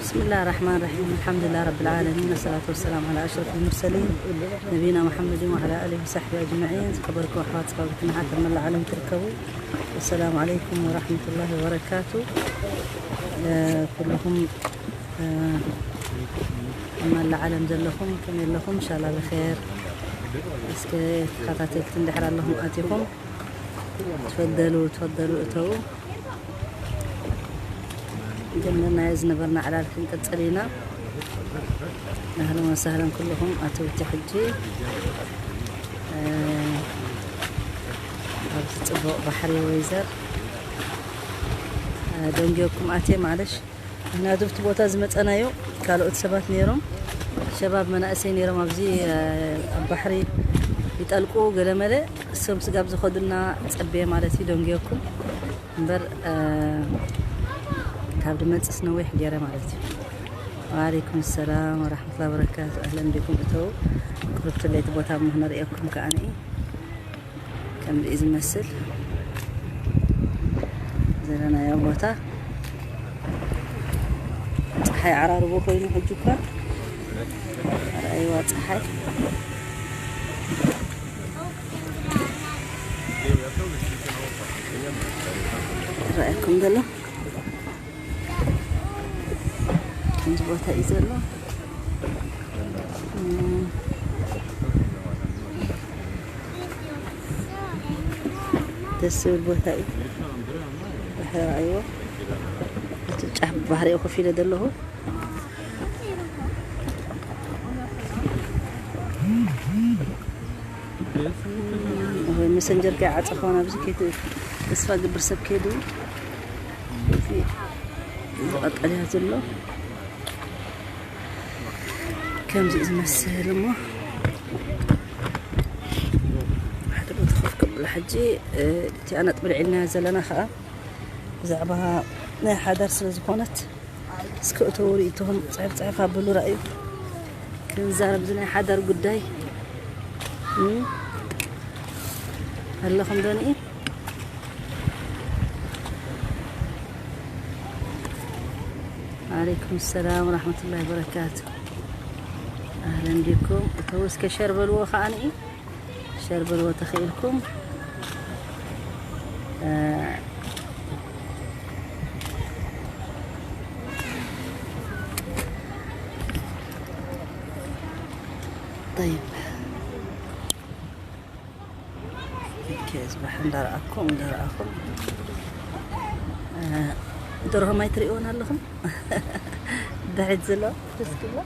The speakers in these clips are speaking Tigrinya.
بسم الله الرحمن الرحيم. الحمد لله رب العالمين، والصلاة والسلام على أشرف المرسلين، نبينا محمد وعلى آله وصحبه أجمعين. ዝኸበርኩም ኣሕዋት ስድራቤት መዓት ኣብ መላእ ዓለም ትርከቡ፣ السلام عليكم ورحمة الله وبركاته. ኩልኹም ኣብ መላእ ዓለም ዘለኹም ከመይ ኣለኹም? إن شاء الله بخير. እስከ ተኸታተልቲ እንድሕር ኣለኹም ኣቲኹም፣ تفضلوا تفضلوا እተው። ጀመርናዮ ዝነበርና ዕላል ክንቅጽል ኢና። ኣህለን ወሰህለን ኩልኹም ኣተውቲ። ሕጂ ኣብዚ ጽቡቕ ባሕሪ ወይዘር ደንጊየኩም ኣትየ ማለሽ። ንሕና ኣብዚ ቦታ ዝመጸናዮ ካልኦት ሰባት ነይሮም፣ ሸባብ መናእሰይ ነይሮም ኣብዚ ኣብ ባሕሪ ይጠልቁ ገለመለ። እሶም ስጋብ ዝኸዱልና ጸበየ ማለት እዩ። ደንጊየኩም እምበር ካብ ድመጽስ ነዊሕ ገይረ ማለት እዩ። وعليكم السلام ورحمة الله وبركاته. أهلا بكم እተው። ቁርብቲ ለይቲ ቦታ እሞ ክነርእየኩም ከኣ ንኢ ከምዚ እዩ ዝመስል ዘለናዮ ቦታ። ጸሓይ ዓራርቦ ኮይኑ ሕጂ እኳ ኣርኣይዋ ጸሓይ። ይረኣየኩም ዘሎ ከምዚ ቦታ እዩ ዘሎ። ደስ ዝብል ቦታ እዩ። ባሕሪ ረኣይዎ። እቲ ጫፍ ባሕሪ ኮፍ ኢለ ዘለኹ። ወይ መሰንጀር ከይዓጸ ከሆነ ኣብዚ ከይቱ ተስፋ ግብር ሰብ ከይዱ እዚ ቀጠልያ ዘሎ ከምዚ እዩ ዝመስል እሞ ሓደ ቦታ ኮፍ ክብላ ሕጂ እቲኣ ነጥቢ ልዒልና ዘለና ከዓ ብዛዕባ ናይ ሓዳር ስለ ዝኾነት እስከ እተው ርእይቶኹም ጽሕፍ ጽሕፍ ኣብሉ ረኣዩ። ክንዛረብ እዚ ናይ ሓዳር ጉዳይ ኣለኹም ዶ ንኢ? عليكم السلام ورحمة الله وبركاته. أهلا بكم. እተው እስከ ሸር በልዎ ከኣ ንኢ ሸር በልዎ ተኽኢልኩም። طيب. ኦኬ፣ ጽባሕ እንዳረኣኩም እንዳረኣኹም ደርሆ ማይ ትርእይዎን ኣለኹም። ድሕሪት ዘሎ ደስ ክብላ።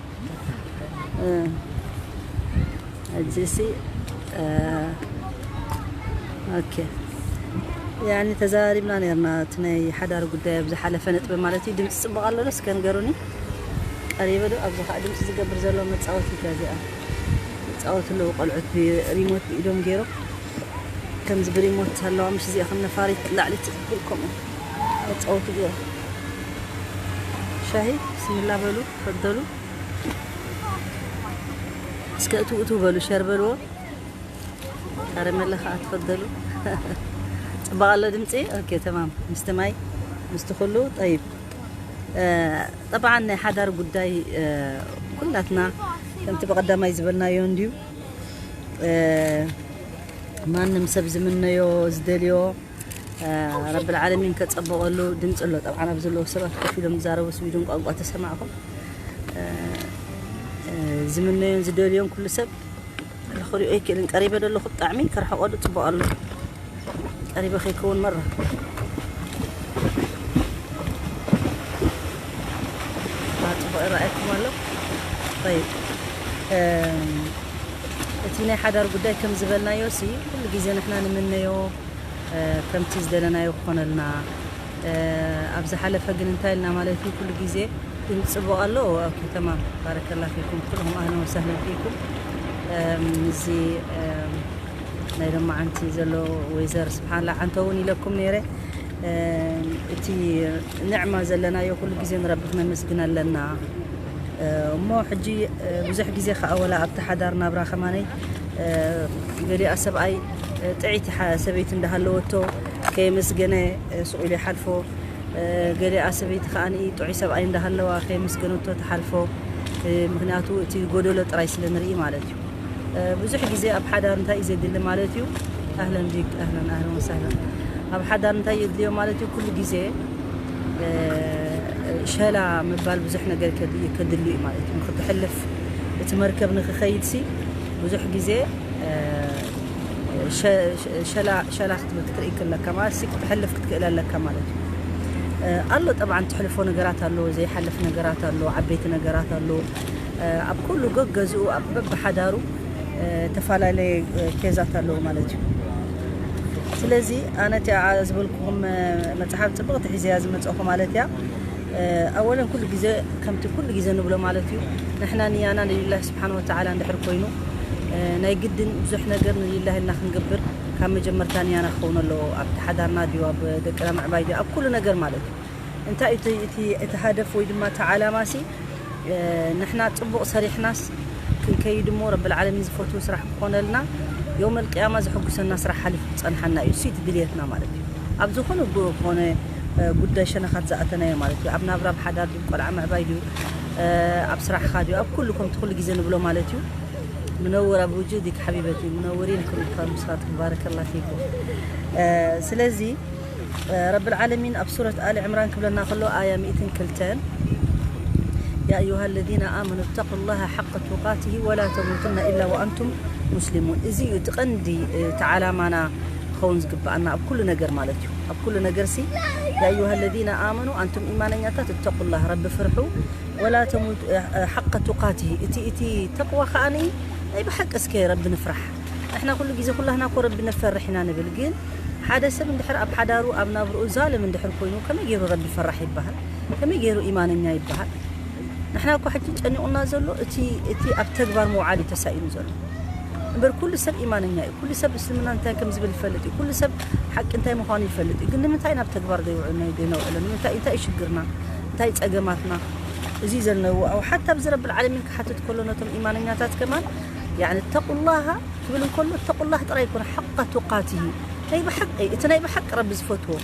ሕጂ ሲ ኦኬ፣ ያኒ ተዛሪብና ነርና እቲ ናይ ሓዳር ጉዳይ ኣብ ዝሓለፈ ነጥቢ ማለት እዩ። ድምፂ ፅቡቕ ኣሎ ዶ እስከ ንገሩኒ። ቀሪበ ዶ ኣብዚ ከዓ ድምፂ ዝገብር ዘሎ መፃወቲ እዚኣ ይፃወቱ ኣለዉ ቆልዑት ብሪሞት ብኢዶም ገይሮም ከምዚ ብሪሞት ኣለዋ ምሽ እዚኣ ከም ነፋሪት ላዕሊ ትብል ከምኡ መፃወቲ ገይሮም ሻሂ ብስሚላ በሉ ፈደሉ እስከ እትው እትው በሉ ሸር በልዎ። ካረመለ ከዓ ትፈደሉ ፅባቕ ኣሎ ድምፂ ኦኬ ተማም ምስቲ ማይ ምስቲ ኩሉ ጠይብ ጠብዓን ናይ ሓዳር ጉዳይ ኩላትና ከምቲ ብቐዳማይ ዝበልናዮ እንድዩ ማንም ሰብ ዝምነዮ ዝደልዮ ረብል ዓለሚን ከጸብቐሉ ድምፂ ኣሎ ጠብዓን ኣብ ዘለዉ ሰባት ኮፍ ኢሎም ዝዛረቡ ስዊድን ቋንቋ ተሰማዕኹም ዝምነዮን ዝደልዮን ኩሉ ሰብ ክሪኦ ኣይክእልን ቀሪበ ዘለኹ ብጣዕሚ ከርሕቆ ዶ ፅቡቅ ኣሎ ቀሪበ ከይከውን መራ ፅቡቅ ይረኣየኩም ኣሎ ይብ እቲ ናይ ሓዳር ጉዳይ ከም ዝበልናዮ ሲ ኩሉ ግዜ ንሕና ንምነዮ ከምቲ ዝደለናዮ ክኾነልና ኣብ ዝሓለፈ ግን እንታይ ኢልና ማለት እዩ ኩሉ ግዜ ግን ፅቡቕ ኣሎ ኦኬ ተማም ባረከላ ፊኩም ኩልኹም ኣህለን ወሰህለን ፊኩም እዚ ናይ ሎማዓንቲ ዘሎ ወይዘር ስብሓንላ ዓንተ እውን ኢለኩም ነይረ እቲ ንዕማ ዘለናዮ ኩሉ ግዜ ንረቢ ክነመስግን ኣለና እሞ ሕጂ ብዙሕ ግዜ ከዓ ወላ ኣብቲ ሓዳር ናብራ ከማነይ ገሊኣ ሰብኣይ ጥዕይቲ ሰበይቲ እንዳሃለወቶ ከየመስገነ ስቕ ኢሉ ይሓልፎ ገሊኣ ሰበይቲ ከኣ ጥዑይ ሰብኣይ እንዳሃለዋ ከየመስገነቶ ትሓልፎ። ምክንያቱ እቲ ጎደሎ ጥራይ ስለ ንርኢ ማለት እዩ። ብዙሕ ግዜ ኣብ ሓዳር እንታይ እዩ ዘድሊ ማለት እዩ? ኣህለን ቢክ፣ ኣህለን፣ ኣህለን ወሳህለን። ኣብ ሓዳር እንታይ የድልዮ ማለት እዩ? ኩሉ ግዜ ሸላ ምባል ብዙሕ ነገር ከድሊ እዩ ማለት እዩ። ንክትሕልፍ፣ እቲ መርከብ ንክኸይድ ሲ ብዙሕ ግዜ ሸላ ክትብል ክትርኢ ክለካ ማለት ሲ ክትሕልፍ ክትክእል ኣለካ ማለት እዩ። ኣሎ ጠብዓን ትሕልፎ ነገራት ኣሎ፣ ዘይሓልፍ ነገራት ኣሎ፣ ዓበይቲ ነገራት ኣሎ። ኣብ ኩሉ ገገዝኡ ኣብ በብሓዳሩ ተፈላለየ ኬዛት ኣለዎ ማለት እዩ። ስለዚ ኣነ እቲኣ ዝበልኩኹም መፅሓፍ ፅብቕቲ ሒዘያ ዝመፀኹ ማለት እያ። ኣወለን ኩሉ ግዜ ከምቲ ኩሉ ግዜ ንብሎ ማለት እዩ፣ ንሕና ንያና ንሊላህ ስብሓን ወተዓላ እንድሕር ኮይኑ ናይ ግድን ብዙሕ ነገር ንሊላህ ኢልና ክንገብር ካብ መጀመርታ ንያና ክኸውን ኣለዎ። ኣብቲ ሓዳርና ድዩ፣ ኣብ ደቅና ምዕባይ ድዩ፣ ኣብ ኩሉ ነገር ማለት እዩ። እንታይ እቲ ሃደፍ ወይ ድማ እቲ ዓላማ ሲ ንሕና ፅቡቕ ሰሪሕናስ ክንከይድ እሞ ረብል ዓለሚን ዝፈትዎ ስራሕ ክኾነልና፣ የውመል ቅያማ ዘሐጉሰና ስራሕ ሓሊፉ ክፀንሓና እዩ። እሱ እቲ ድልየትና ማለት እዩ። ኣብ ዝኾነ ዝኾነ ጉዳይ ሸነኻት ዝኣተናዮ ማለት እዩ። ኣብ ናብራ ብሓዳር ድዩ፣ ቆልዓ ምዕባይ ድዩ፣ ኣብ ስራሕካ ድዩ፣ ኣብ ኩሉ ከምቲ ኩሉ ግዜ ንብሎ ማለት እዩ። منور أبو جودك حبيبتي، منورين كلكم، صلاتك بارك الله فيكم. ስለዚ ረብል ዓለሚን ኣብ ሱረት ኣሊ ዕምራን ክብለና ከሎ ኣያ ሚእትን ክልተን يا أيها الذين آمنوا اتقوا الله حق تقاته ولا تموتن إلا وأنتم مسلمون። እዚ እዩ እቲ ቀንዲ እቲ ዓላማና ክኸውን ዝግብኣና ኣብ ኩሉ ነገር ማለት እዩ። ኣብ ኩሉ ነገር ሲ يا أيها الذين آمنوا ኣንቱም ኢማነኛታት اتقوا الله ረቢ ፍርሑ ولا تموتوا حق تقاته እቲ እቲ ተቅዋ ከኣኒ ናይ ብሓቂ እስከ ረቢ ንፍራሕ። ንሕና ኩሉ ግዜ ኩላህና እኮ ረቢ ነፈርሕ ኢና ንብል፣ ግን ሓደ ሰብ እንድሕር ኣብ ሓዳሩ ኣብ ናብርኡ ዛልም እንድሕር ኮይኑ ከመይ ገይሩ ረቢ ፈራሕ ይበሃል? ከመይ ገይሩ ኢማነኛ ይበሃል? ንሕና እኮ ሕጂ ጨኒቑና ዘሎ እቲ እቲ ኣብ ተግባር ምውዓል እዩ ተሳኢኑ ዘሎ። እምበር ኩሉ ሰብ ኢማነኛ እዩ። ኩሉ ሰብ እስልምና እንታይ ከም ዝብል ይፈልጥ እዩ። ኩሉ ሰብ ሓቂ እንታይ ምዃኑ ይፈልጥ እዩ። ግን ንምንታይ ናብ ተግባር ዘይውዕል ናይ ዘይነውዕሎ? ንምንታይ እንታይ እዩ ሽግርና? እንታይ እዩ ጸገማትና? እዚ እዩ ዘለዎ። ኣው ሓታ ኣብዚ ረብል ዓለሚን ክሓትት ከሎ ነቶም ኢማነኛታት ከማን ያኒ ተቁላሃ ክብል እንከሎ ተቁላህ ጥራይ ይኮነ ሓቃ ቱቃትሂ ናይ ብሓቂ እቲ ናይ ብሓቂ ረቢ ዝፈትዎ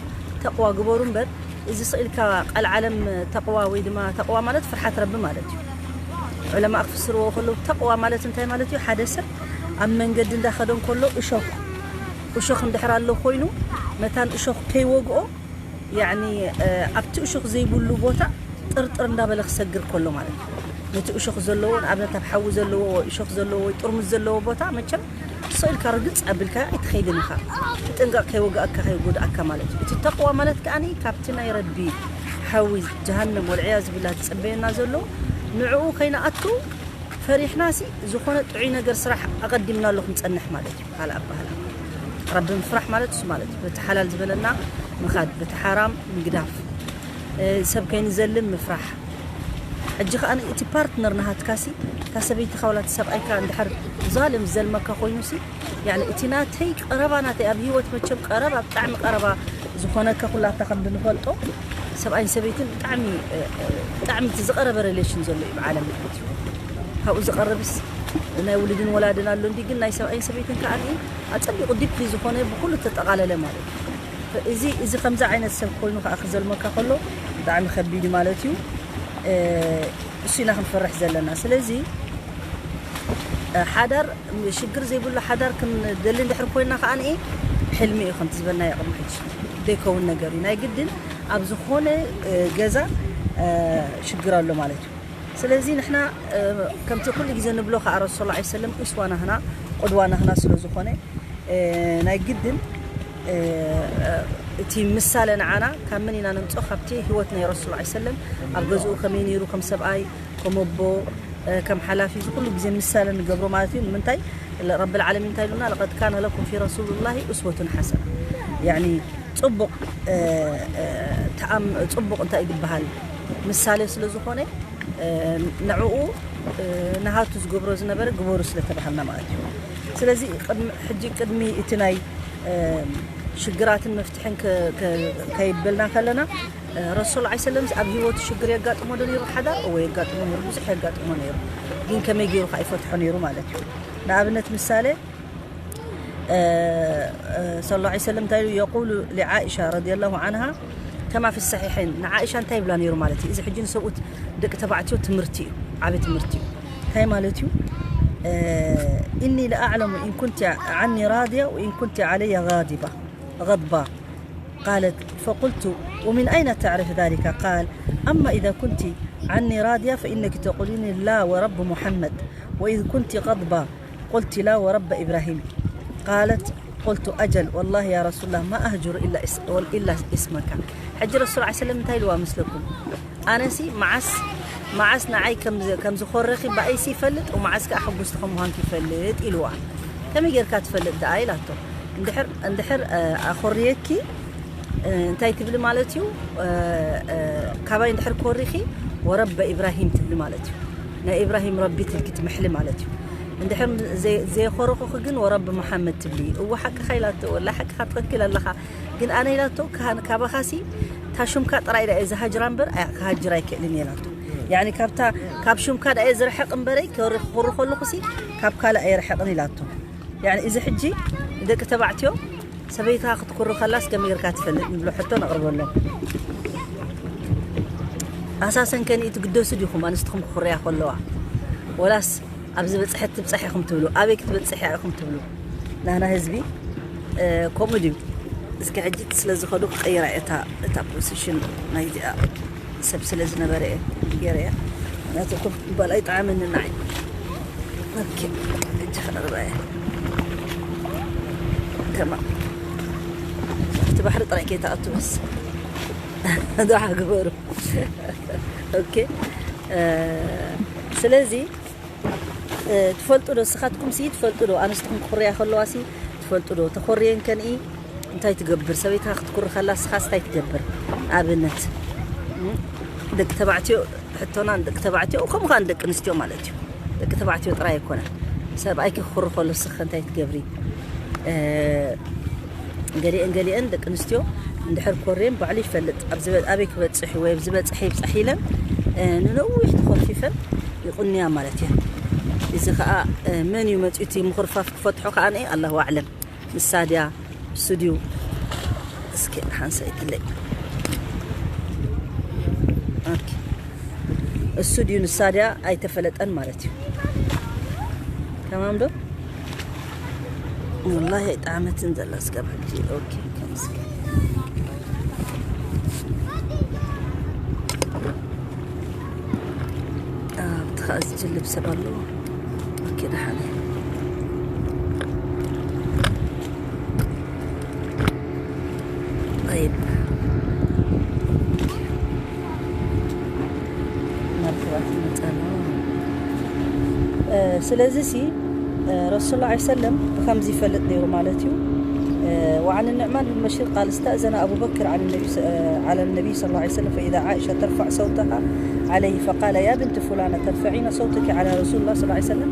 ተቅዋ ግበሩ እምበር እዚ ስኢልካ ቀልዓለም ተቅዋ ወይ ድማ ተቅዋ ማለት ፍርሓት ረቢ ማለት እዩ። ዑለማ ክፍስርዎ ከለዉ ተቅዋ ማለት እንታይ ማለት እዩ? ሓደ ሰብ ኣብ መንገዲ እንዳኸደ እንከሎ እሾኽ እሾኽ እንድሕር ኣሎ ኮይኑ መታን እሾኽ ከይወግኦ ያኒ ኣብቲ እሾኽ ዘይብሉ ቦታ ጥርጥር እንዳበለ ክሰግር ከሎ ማለት እዩ። ነቲ እሾኽ ዘለዎ ንኣብነት ኣብ ሓዊ ዘለዎ እሾኽ ዘለዎ ወይ ጥርሙዝ ዘለዎ ቦታ መቸም ስቕ ኢልካ ርግፅ ኣቢልካ ኣይትኸይድን ኢኻ። ጥንቃቕ ከይወግኣካ ከይጎድኣካ ማለት እዩ። እቲ ተቕዋ ማለት ከኣ ካብቲ ናይ ረቢ ሓዊ ጀሃነም ወልዕያዝ ብላ ዝፅበየና ዘሎ ንዕኡ ከይንኣቱ ፈሪሕናሲ ዝኾነ ጥዑይ ነገር ስራሕ ኣቐዲምናሉ ክንፀንሕ ማለት እዩ። ካልእ ኣባህላ ረቢ ምፍራሕ ማለት እሱ ማለት እዩ። በቲ ሓላል ዝበለና ምኻድ፣ በቲ ሓራም ምግዳፍ፣ ሰብ ከይንዘልም ምፍራሕ። ሕጂ ከኣ እቲ ፓርትነር ናሃትካሲ እታ ሰበይትኻ ወላ እቲ ሰብኣይካ እንድሕር ዛልም ዘልመካ ኮይኑሲ ያኒ እቲ ናተይ ቀረባ ናተይ ኣብ ህይወት መቸም ቀረባ ብጣዕሚ ቀረባ ዝኾነካ ኩላታ ከም እንፈልጦ ሰብኣይን ሰበይትን ብጣዕሚ ብጣዕሚ እቲ ዝቐረበ ሪሌሽን ዘሎ እዩ ብዓለም ማለት እዩ። ካብኡ ዝቐርብስ ናይ ውልድን ወላድን ኣሎ እንዲ ግን ናይ ሰብኣይን ሰበይትን ከኣ ኣጸቢቑ ዲፕሊ ዝኾነ ብኩሉ ተጠቓለለ ማለት እዩ። እዚ እዚ ከምዚ ዓይነት ሰብ ኮይኑ ከኣ ክዘልመካ ከሎ ብጣዕሚ ከቢድ እዩ ማለት እዩ። እሱ ኢና ክንፈርሕ ዘለና። ስለዚ ሓዳር ሽግር ዘይብሉ ሓዳር ክንደሊ እንድሕር ኮይና ከኣ ሕልሚ እዩ ከምቲ ዝበልናዮ ቅድሚ ሕጂ ዘይከውን ነገር እዩ። ናይ ግድን ኣብ ዝኾነ ገዛ ሽግር ኣሎ ማለት እዩ። ስለዚ ንሕና ከምቲ ኩሉ ግዜ ንብሎ ከኣ ረሱል ላ ሰለም እስዋ ናህና ቁድዋ ናህና ስለ ዝኾነ ናይ ግድን እቲ ምሳለ ንዓና ካብ መን ኢና ነምፅኦ? ካብቲ ህይወት ናይ ረሱል ላ ሰለም ኣብ ገዝኡ ከመይ ነይሩ ከም ሰብኣይ ከም ኣቦ ከም ሓላፊ እዚ ኩሉ ግዜ ምሳለ ንገብሮ ማለት እዩ። ንምንታይ ረቢ ልዓለሚን እንታይ ኢሉና? ለቀድ ካነ ለኩም ፊ ረሱሉላሂ ኡስወቱን ሓሰና ያኒ ፅቡቕ ተኣም ፅቡቕ እንታይ እዩ ዝበሃል ምሳሌ ስለ ዝኾነ ንዕኡ ንሃቱ ዝገብሮ ዝነበረ ግበሩ ስለ ተባሃልና ማለት እዩ። ስለዚ ሕጂ ቅድሚ እቲ ናይ ሽግራትን መፍትሕን ከይበልና ከለና ረሱል ላ ሰለም ኣብ ህይወቱ ሽግር የጋጥሞ ዶ ነይሩ? ሓዳር እወ የጋጥሞ ነይሩ፣ ብዙሕ የጋጥሞ ነይሩ። ግን ከመይ ገይሩ ከዓ ይፈትሖ ነይሩ ማለት እዩ። ንኣብነት ምሳሌ صلى الله عليه وسلم እንታይ ኢሉ يقول لعائشة رضي الله عنها ከማ ፊ ሰሒሐይን ንዓኢሻ እንታይ ይብላ ነይሩ ማለት እዩ? እዚ ሕጂ ንሰብኡት ደቂ ተባዕትዮ ትምህርቲ እዩ፣ ዓቢ ትምህርቲ እዩ። እንታይ ማለት እዩ? ኢኒ ለኣዕለሙ ኢን ኩንቲ ዓኒ ራድያ ወኢን ኩንቲ ዓለየ ጋዲባ፣ غضبا. قالت: فقلت: ومن أين تعرف ذلك؟ قال: أما إذا كنت عني راضية فإنك تقولين: لا ورب محمد، وإذ كنت غضبة قلت: لا ورب إبراهيم. قالت: قلت: أجل والله يا رسول الله ما أهجر إلا اس-، إلا اسمك. ሕጂ ረሱል ዓ ሰለም እንታይ ኢልዋ ምስለኩም? ኣነሲ መዓስ መዓስ ንዓይ ከም ዝ-፣ ከም ዝኾረኺ ብኣይሲ ይፈልጥ፣ ወመዓስ ከኣ ሕጉስቲ ከም ምዃንኪ ይፈልጥ ኢልዋ። ከመይ ጌርካ ትፈልጥ ደኣ ኢላቶ። እንድሕር እንድሕር ኣኾርየኪ እንታይ ትብሊ ማለት እዩ? ካባይ እንድሕር ኮሪኺ ወረበ ኢብራሂም ትብሊ ማለት እዩ። ናይ ኢብራሂም ረቢ ትልኪ ትምሕሊ ማለት እዩ። እንድሕር ዘይ-፣ ዘይኮረኹኺ ግን ወረቢ መሓመድ ትብሊ። እወ ሓቅኻ ኢላቶ፣ ወላ ሓቅኻ ትኽክል ኣለኻ። ግን ኣነ ኢላቶ ካባኻሲ ታሹምካ ጥራይ ዳ እየ ዝሃጅራ እምበር ክሃጅር ኣይክእልን እየ ኢላቶ። ያኒ ካብታ ካብ ሹምካ ዳ እየ ዝርሕቕ እምበረይ ክሪ-፣ ክኹሪ ከለኹሲ ካብ ካልእ ኣይርሕቕን ኢላቶ። ያኒ እዚ ሕጂ ንደቂ ተባዕትዮ ሰበይትኻ ክትኩሪ ከላስ ከመይ ጌርካ ትፈልጥ ንብሎ ሕቶ ነቕርበሎም። ኣሳሰን ከን ትግደሱ ዲኹም ኣንስትኹም ክኹርያ ከለዋ? ወላስ ኣብ ዝበጽሐት ትብጻሕ ኢኹም ትብሉ? ኣበይ ክትበጽሕ እያ ኢኹም ትብሉ? ናህና ህዝቢ ከምኡ ድዩ? እስኪ ሕጂ ስለ ዝኸዱ ክቐይራ እየ እታ እታ ፖዚሽን ናይዚኣ ሰብ ስለ ዝነበረ እየ ገይረያ። ምክንያቱ ኮፍ ምባል ኣይጠዓመኒ ንዓይ። ኦኬ፣ ሕጂ ክነርባ እየ። ተማም። ኣብቲ ባሕሪ ጥራይ ከይትኣቱ በስ። ዱዓ ግበሩ። ኦኬ፣ ስለዚ ትፈልጡ ዶ? ንስኻትኩም ሲ ትፈልጡ ዶ? ኣንስትኹም ክኹርያ ከለዋ ሲ ትፈልጡ ዶ? ተኾርየን ከንኢ እንታይ ትገብር? ሰበይትኻ ክትኩሪ ከላ ንስኻስ እንታይ ትገብር? ኣብነት ደቂ ተባዕትዮ ሕቶና ንደቂ ተባዕትዮ ከምኡ ከዓ ንደቂ ኣንስትዮ ማለት እዩ። ደቂ ተባዕትዮ ጥራይ ኣይኮነን። ሰብኣይኪ ክኹሪ ከሎ ንስኺ እንታይ ትገብሪ? ገሊአን ገሊአን ደቂ ኣንስትዮ እንድሕር ኮርየን ባዕሉ ይፈልጥ፣ ኣብ ዝበ-፣ ኣበይ ክበጽሕ ወይ ኣብ ዝበጽሐ ይብጻሕ ኢለን ንነዊሕ ተኾፊፈን ይቕንያ ማለት እየን። እዚ ኸኣ መን እዩ መጺኡ እቲ ምኹርፋፍ ክፈትሖ ከኣ ኣላሁ ኣዕለም። ንሳ ድያ እሱ ድዩ? እስኪ ሓንሳእ ይትለይ። ኦኬ፣ እሱ ድዩ ንሳ ድያ ኣይተፈለጠን ማለት እዩ። ተማም ዶ? ወላሂ ኣይጠዓመትን ዘላ ስጋብ ሕጂ። ኦኬ፣ ከምስኪ ኣብቲ ኸኣ ዝጅልብ ሰብ ኣለዎ። ኦኬ፣ ደሓን እየ። طيب. መርክባት ይመጻና። ስለዚ ሲ ረሱል ላ ሰለም ብከምዚ ይፈልጥ ነይሩ ማለት እዩ። وعن النعمان بن بشير قال: استأذن أبو بكر عن النبي ص-، على النبي صلى الله عليه وسلم، فإذا عائشة ترفع صوتها عليه، فقال: يا بنت فلانة، ترفعين صوتك على رسول الله صلى الله عليه وسلم؟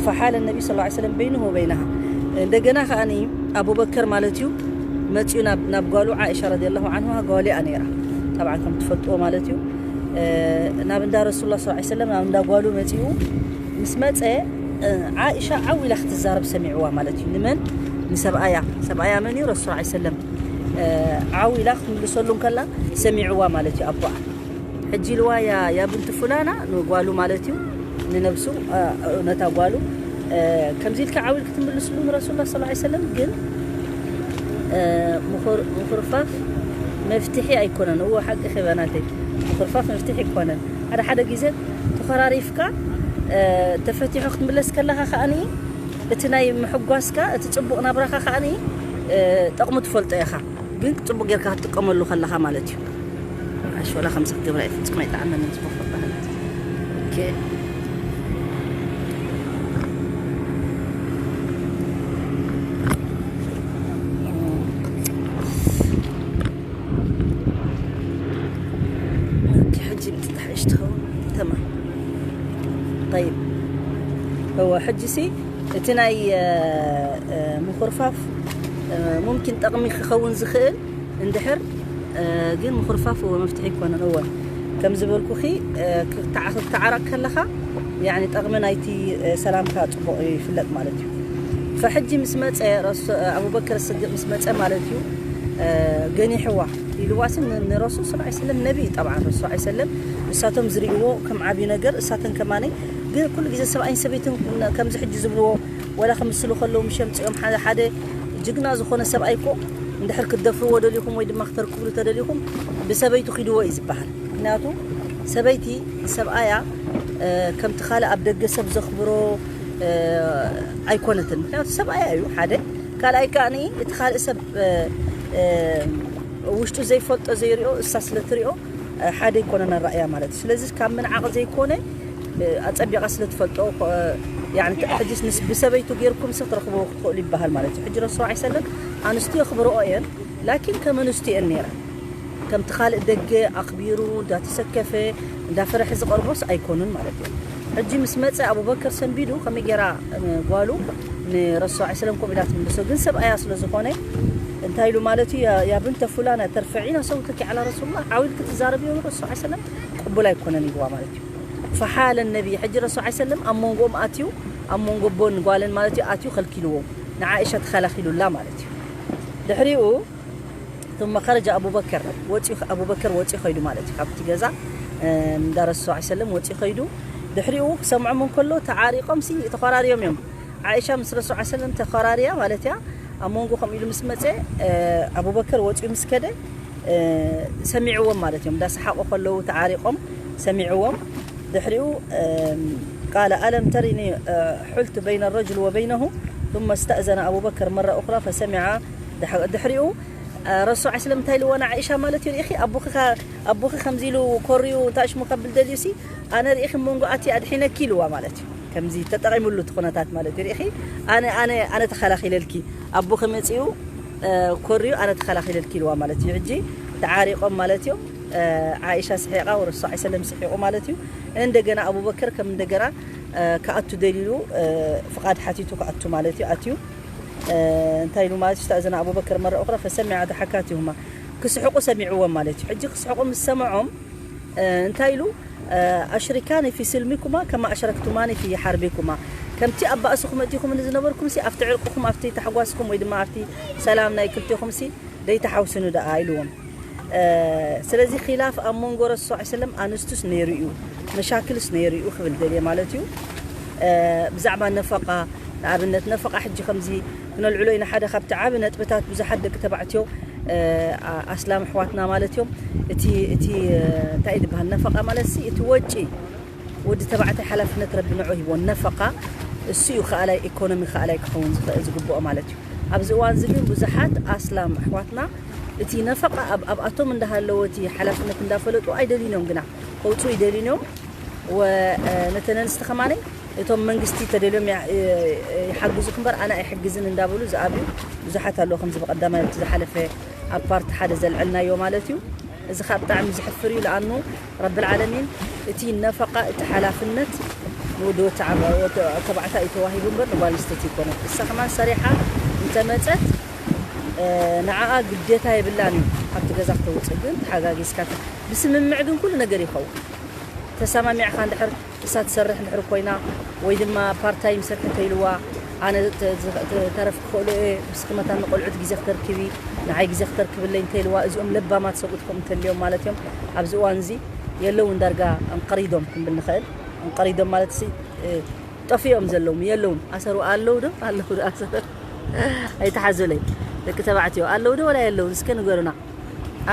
فحال النبي صلى الله عليه وسلم بينه وبينها. እንደገና ከኣኒ ኣቡበከር ማለት እዩ መፅኡ ናብ፣ ናብ ጓሉ ዓኢሻ ረዲየላሁ ዓንሃ፣ ጓሉ እያ ነይራ። ጠብዓን ከም ትፈልጥዎ ማለት እዩ። ናብ እንዳ ረሱሉላህ ሰለላሁ ዐለይሂ ወሰለም፣ ናብ እንዳ ጓሉ መፂኡ ምስ መፀ፣ ዓኢሻ ዓው ኢላ ክትዛረብ ሰሚዕዋ ማለት እዩ። ንመን? ንሰብኣያ። ሰብኣያ መን እዩ? ረሱል ዐለይሂ ሰለም። ዓው ኢላ ክትምልሰሉ እንከላ ሰሚዕዋ ማለት እዩ ኣቦኣ። ሕጂ ኢልዋ ያ፣ ያ ብንቲ ፉላና፣ ንጓሉ ማለት እዩ፣ ንነብሱ፣ ነታ ጓሉ፣ ከምዚ ኢልካ ዓው ኢልክ ክትምልስሉ ንረሱሉላህ ሰለላሁ ዐለይሂ ወሰለም ግን ምኹር-፣ ምኹርፋፍ መፍትሒ ኣይኮነን። እዎ፣ ሓቅኺ በናተይ፣ ምኹርፋፍ መፍትሒ ኣይኮነን። ሓደ ሓደ ግዜ ተኾራሪፍካ፣ እ፣ ተፈቲሑ ክትምለስ ከለኻ ከኣኒ፣ እቲ ናይ ምሕጓስካ፣ እቲ ጽቡቕ ናብራኻ ከኣኒ፣ እ፣ ጠቕሙ ትፈልጦ ኢኻ። ግን ጽቡቕ ጌርካ ክትጥቀመሉ ከለኻ ማለት እዩ። ኣሽ ወላ ከምዚ ክትገብራ እዩ ፍጹም ኣይጠዓመንን፣ ጽቡቕ ክበሃል። ኦኬ። ኦኬ፣ ሕጂ ምትታሕ እሽ ትኸውን። ተማም። ጠይብ። እወ፣ ሕጂ ሲ እቲ ናይ፣ እ፣ እ፣ ምኹርፋፍ፣ እ፣ ሙምኪን ጠቕሚ ክኸውን ዝኽእል እንድሕር፣ እ፣ ግን ምኹርፋፍ እወ መፍትሒ ኣይኮነን። እወ፣ ከም ዝበልኩኺ፣ እ፣ ክትዓ-፣ ክትዓረቕ ከለኻ፣ ያዕኒ ጠቕሚ ናይቲ፣ እ፣ ሰላምካ ጽቡቕ ይፍለጥ ማለት እዩ። ፈሕጂ ምስ መጸ፣ ረሱ-፣ ኣቡበከር ስዲቕ ምስ መጸ ማለት እዩ፣ እ፣ ገኒሕዋ። ኢልዋሲ ንረሱል ስ ሰለም ነቢ እዩ። ጠብዓ ረሱል ስ ሰለም ንሳቶም ዝርእይዎ ከም ዓብዪ ነገር፣ እሳተን ከማነይ ግን ኩሉ ግዜ ሰብኣይን ሰበይትን ከምዚ ሕጂ ዝብልዎ ወላ ክምስሉ ከለዉ፣ ምሽ የምፅኦም ሓደ ሓደ ጅግና ዝኾነ ሰብኣይ እኮ እንድሕር ክትደፍርዎ ደሊኹም ወይ ድማ ክተርክብሉ ተደሊኹም ብሰበይቱ ኪድዎ እዩ ዝበሃል። ምክንያቱ ሰበይቲ ሰብኣያ ከምቲ ካልእ ኣብ ደገ ሰብ ዘኽብሮ ኣይኮነትን። ምክንያቱ ሰብኣያ እዩ ሓደ፣ ካልኣይ ከኣ እቲ ካልእ ሰብ ውሽጡ ዘይፈልጦ ዘይሪኦ እሳ ስለ ትሪኦ ሓደ ኣይኮነን ኣራእያ ማለት እዩ። ስለዚ ካብ ምንዓቕ ዘይኮነ ኣጸቢቓ ስለ ትፈልጦ፣ ሕጂስ ብሰበይቱ ጌርኩም ሲ ክትረኽብዎ ክትኽእሉ ይበሃል ማለት እዩ። ሕጂ ረሱል ስ ሰለም ኣንስትዮ ክብርኦ እየን፣ ላኪን ከም ኣንስትዮ እየን ነይረን። ከምቲ ካልእ ደገ ኣኽቢሩ እንዳተሰከፈ እንዳፈረሐ ዝቐርቦስ ኣይኮኑን ማለት እዩ። ሕጂ ምስ መጸ ኣቡበከር ሰንቢዱ ከመይ ጌራ ጓሉ ንረሱል ስ ሰለም ከምኡ ኢላ ትምልሶ፣ ግን ሰብኣያ ስለ ዝኾነ እንታይ ኢሉ ማለት እዩ፣ ያ ብንተ ፉላና ተርፈዒና ሰውተኪ ዓላ ረሱሉላህ፣ ዓው ኢልኪ ትዛረብዮ ንረሱል ስ ሰለም ቅቡል ኣይኮነን ኢልዋ ማለት እዩ። ፈሓለ ነቢ ሕጂ ረሱል ስ ሰለም ኣብ መንጎኦም ኣትዩ፣ ኣብ መንጎ ኣቦን ጓልን ማለት እዩ ኣትዩ ከልኪልዎም፣ ንዓኢሻ ተኸላኺሉላ ማለት እዩ። ድሕሪኡ ثم خرج أبو بكر ወፂኡ፣ ኣቡበከር ወፂኡ ኸይዱ ማለት እዩ ካብቲ ገዛ እንዳ ረሱል ስ ሰለም ወፂኡ ኸይዱ። ድሕሪኡ ክሰምዖም እንከሎ ተዓሪቆም ሲ ተኾራርዮም እዮም። ዓኢሻ ምስ ረሱል ስ ሰለም ተኾራርያ ማለት እያ። ኣብ መንጎ ከምኡ ኢሉ ምስ መፀ ኣቡበከር ወፂኡ ምስ ከደ ሰሚዕዎም ማለት እዮም። እንዳሰሓቁ ከለዉ ተዓሪቆም ሰሚዕዎም። ድሕሪኡ قال ألم ترني حلت بين الرجل وبينه ثم استأذن أبو بكر مرة أخرى فسمع ድሕሪኡ ረሱል ስ ሰለም እንታይ ኢልዎ ንዓኢሻ ማለት እዩ፣ ርኢኺ ኣቦኺ ከምዚ ኢሉ ኮርዩ እንታይ ሽሙ ከብል ደልዩ ሲ ኣነ ርኢኺ መንጎ ኣትየ ኣድሒነኪ ኢልዋ ማለት እዩ። ከምዚ ተጠቒሙሉ እቲ ኩነታት ማለት እዩ። ርኢኺ ኣነ ኣነ ኣነ ተኸላኺለልኪ፣ ኣቦኺ መጺኡ ኮርዩ ኣነ ተኸላኺለልኪ ኢልዋ ማለት እዩ። ሕጂ ተዓሪቖም ማለት እዮም። ዓኢሻ ስሒቓ ወረሱል ስ ሰለም ስሒቑ ማለት እዩ። እንደገና ኣቡበከር ከም እንደገና ክኣቱ ደሊሉ ፍቓድ ሓቲቱ ክኣቱ ማለት እዩ። ኣትዩ እንታይ ኢሉ ማለት እዩ፣ استأذن أبو بكر مرة أخرى فسمع ضحكاتهما ክስሕቁ ሰሚዕዎም ማለት እዩ። ሕጂ ክስሕቁ ምስ ሰምዖም እንታይ ኢሉ أشركان في سلمكما كما أشركتماني في حربكما ከምቲ ኣብ ባእስኹም እቲኹም ዝነበርኩም ሲ ኣብቲ ዕርቅኹም ኣብቲ ታሕጓስኩም ወይ ድማ ኣብቲ ሰላም ናይ ክልቴኹም ሲ ደይተሓውስኑ ደኣ ኢልዎም። ስለዚ ኺላፍ ኣብ መንጎ ረሱል ስ ሰለም ኣንስቱስ ነይሩ እዩ፣ መሻክልስ ነይሩ እዩ ክብል ደልየ ማለት እዩ። ብዛዕባ ነፈቃ ንኣብነት ነፈቃ ሕጂ ከምዚ ክነልዕሎ ኢና፣ ሓደ ካብቲ ዓቢ ነጥብታት ብዙሓት ደቂ ተባዕትዮ ኣስላም ኣሕዋትና ማለት እዮም። እቲ እቲ እንታይ ዝበሃል ነፈቃ ማለት ሲ እቲ ወጪ ወዲ ተባዕታይ ሓላፍነት ረቢ ንዑ ሂቦ ነፈቃ እሱ እዩ ከኣላይ ኢኮኖሚ ከኣላይ ክኸውን ዝኽእል ዝግብኦ ማለት እዩ። ኣብዚ እዋን እዚ ግን ብዙሓት ኣስላም ኣሕዋትና እቲ ነፈቃ ኣብኣቶም እንዳሃለወ እቲ ሓላፍነት እንዳፈለጡ ኣይደልዩን እዮም፣ ግና ከውፅኡ ይደልዩን እዮም። ነተን ኣንስቲ ከማነይ እቶም መንግስቲ ተደልዮም ይሓግዙ ክምበር ኣነ ኣይሕግዝን እንዳበሉ ዝኣብዩ ብዙሓት ኣለዉ። ከምዚ ብቀዳማይ ኣብቲ ዝሓለፈ ኣብ ፓርቲ ሓደ ዘልዐልናዮ ማለት እዩ። እዚ ከዓ ብጣዕሚ ዝሕፍር እዩ። ለኣኑ ረብል ዓለሚን እቲ ነፈቃ እቲ ሓላፍነት ንወዲ ተባዕታይ እዩ ተዋሂቡ እምበር ንጓል ኣንስተይቲ ይኮነት። እሳ ከማን ሰሪሓ እንተመፀት ንዓኣ ግዴታ የብላን እዩ ካብቲ ገዛ ክተውፅእ። ግን ተሓጋጊዝካ ብስምምዕ ግን ኩሉ ነገር ይኸውን። ተሰማሚዕካ እንድሕር እሳ ትሰርሕ እንድሕር ኮይና ወይ ድማ ፓርታይም ስርሒ ተይልዋ ኣነ ተረፍ ክኽእሉ እየ ብስክመታ ንቆልዑት ግዜ ክተርክቢ ንዓይ ግዜ ክተርክብለይ እንተይልዋ እዚኦም ለባማት ሰብኡት ከም እንተልዮም ማለት እዮም። ኣብዚ እዋን እዚ የለውን ዳርጋ እንቀሪዶም ክንብል ንኽእል። እንቀሪዶም ማለት ሲ ጠፊኦም ዘለውም የለውን። ኣሰሩ ኣለዉ ዶ ኣለዉ ዶ ኣሰሩ ኣይተሓዙለይ። ደቂ ተባዕትዮ ኣለዉ ዶ ወላ የለውን እስከ ንገሩና።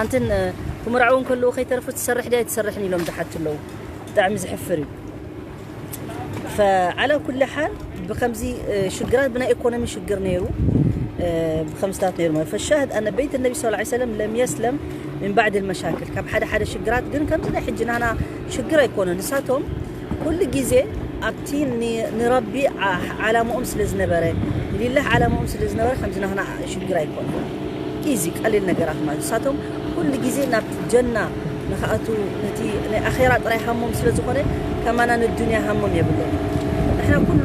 ኣንትን ክምርዐው እንከለዉ ከይተረፉ ትሰርሕ ድያ ኣይትሰርሕን ኢሎም ዝሓቱ ኣለዉ። ብጣዕሚ ዝሕፍር እዩ። ፈዓላ ኩል ሓል ብከምዚ ሽግራት ብናይ ኢኮኖሚ ሽግር ነይሩ ብከምስታት ነይሩ ማለት ፈሻህድ ኣነ በይት ነቢ ስ ሰለም ለም የስለም ምን ባዕድ ልመሻክል ካብ ሓደ ሓደ ሽግራት ግን ከምዚ ናይ ሕጂ ናና ሽግር ኣይኮነ ንሳቶም ኩሉ ግዜ ኣብቲ ንረቢ ዓላምኦም ስለ ዝነበረ ንሊላህ ዓላምኦም ስለ ዝነበረ ከምዚ ናህና ሽግር ኣይኮነ ኢዚ ቀሊል ነገራት ማለት ንሳቶም ኩሉ ግዜ ናብ ጀና ንክኣቱ ነቲ ናይ ኣኼራ ጥራይ ሃሞም ስለ ዝኾነ ከማና ንዱንያ ሃሞም የብሎም። ንሕና ኩሉ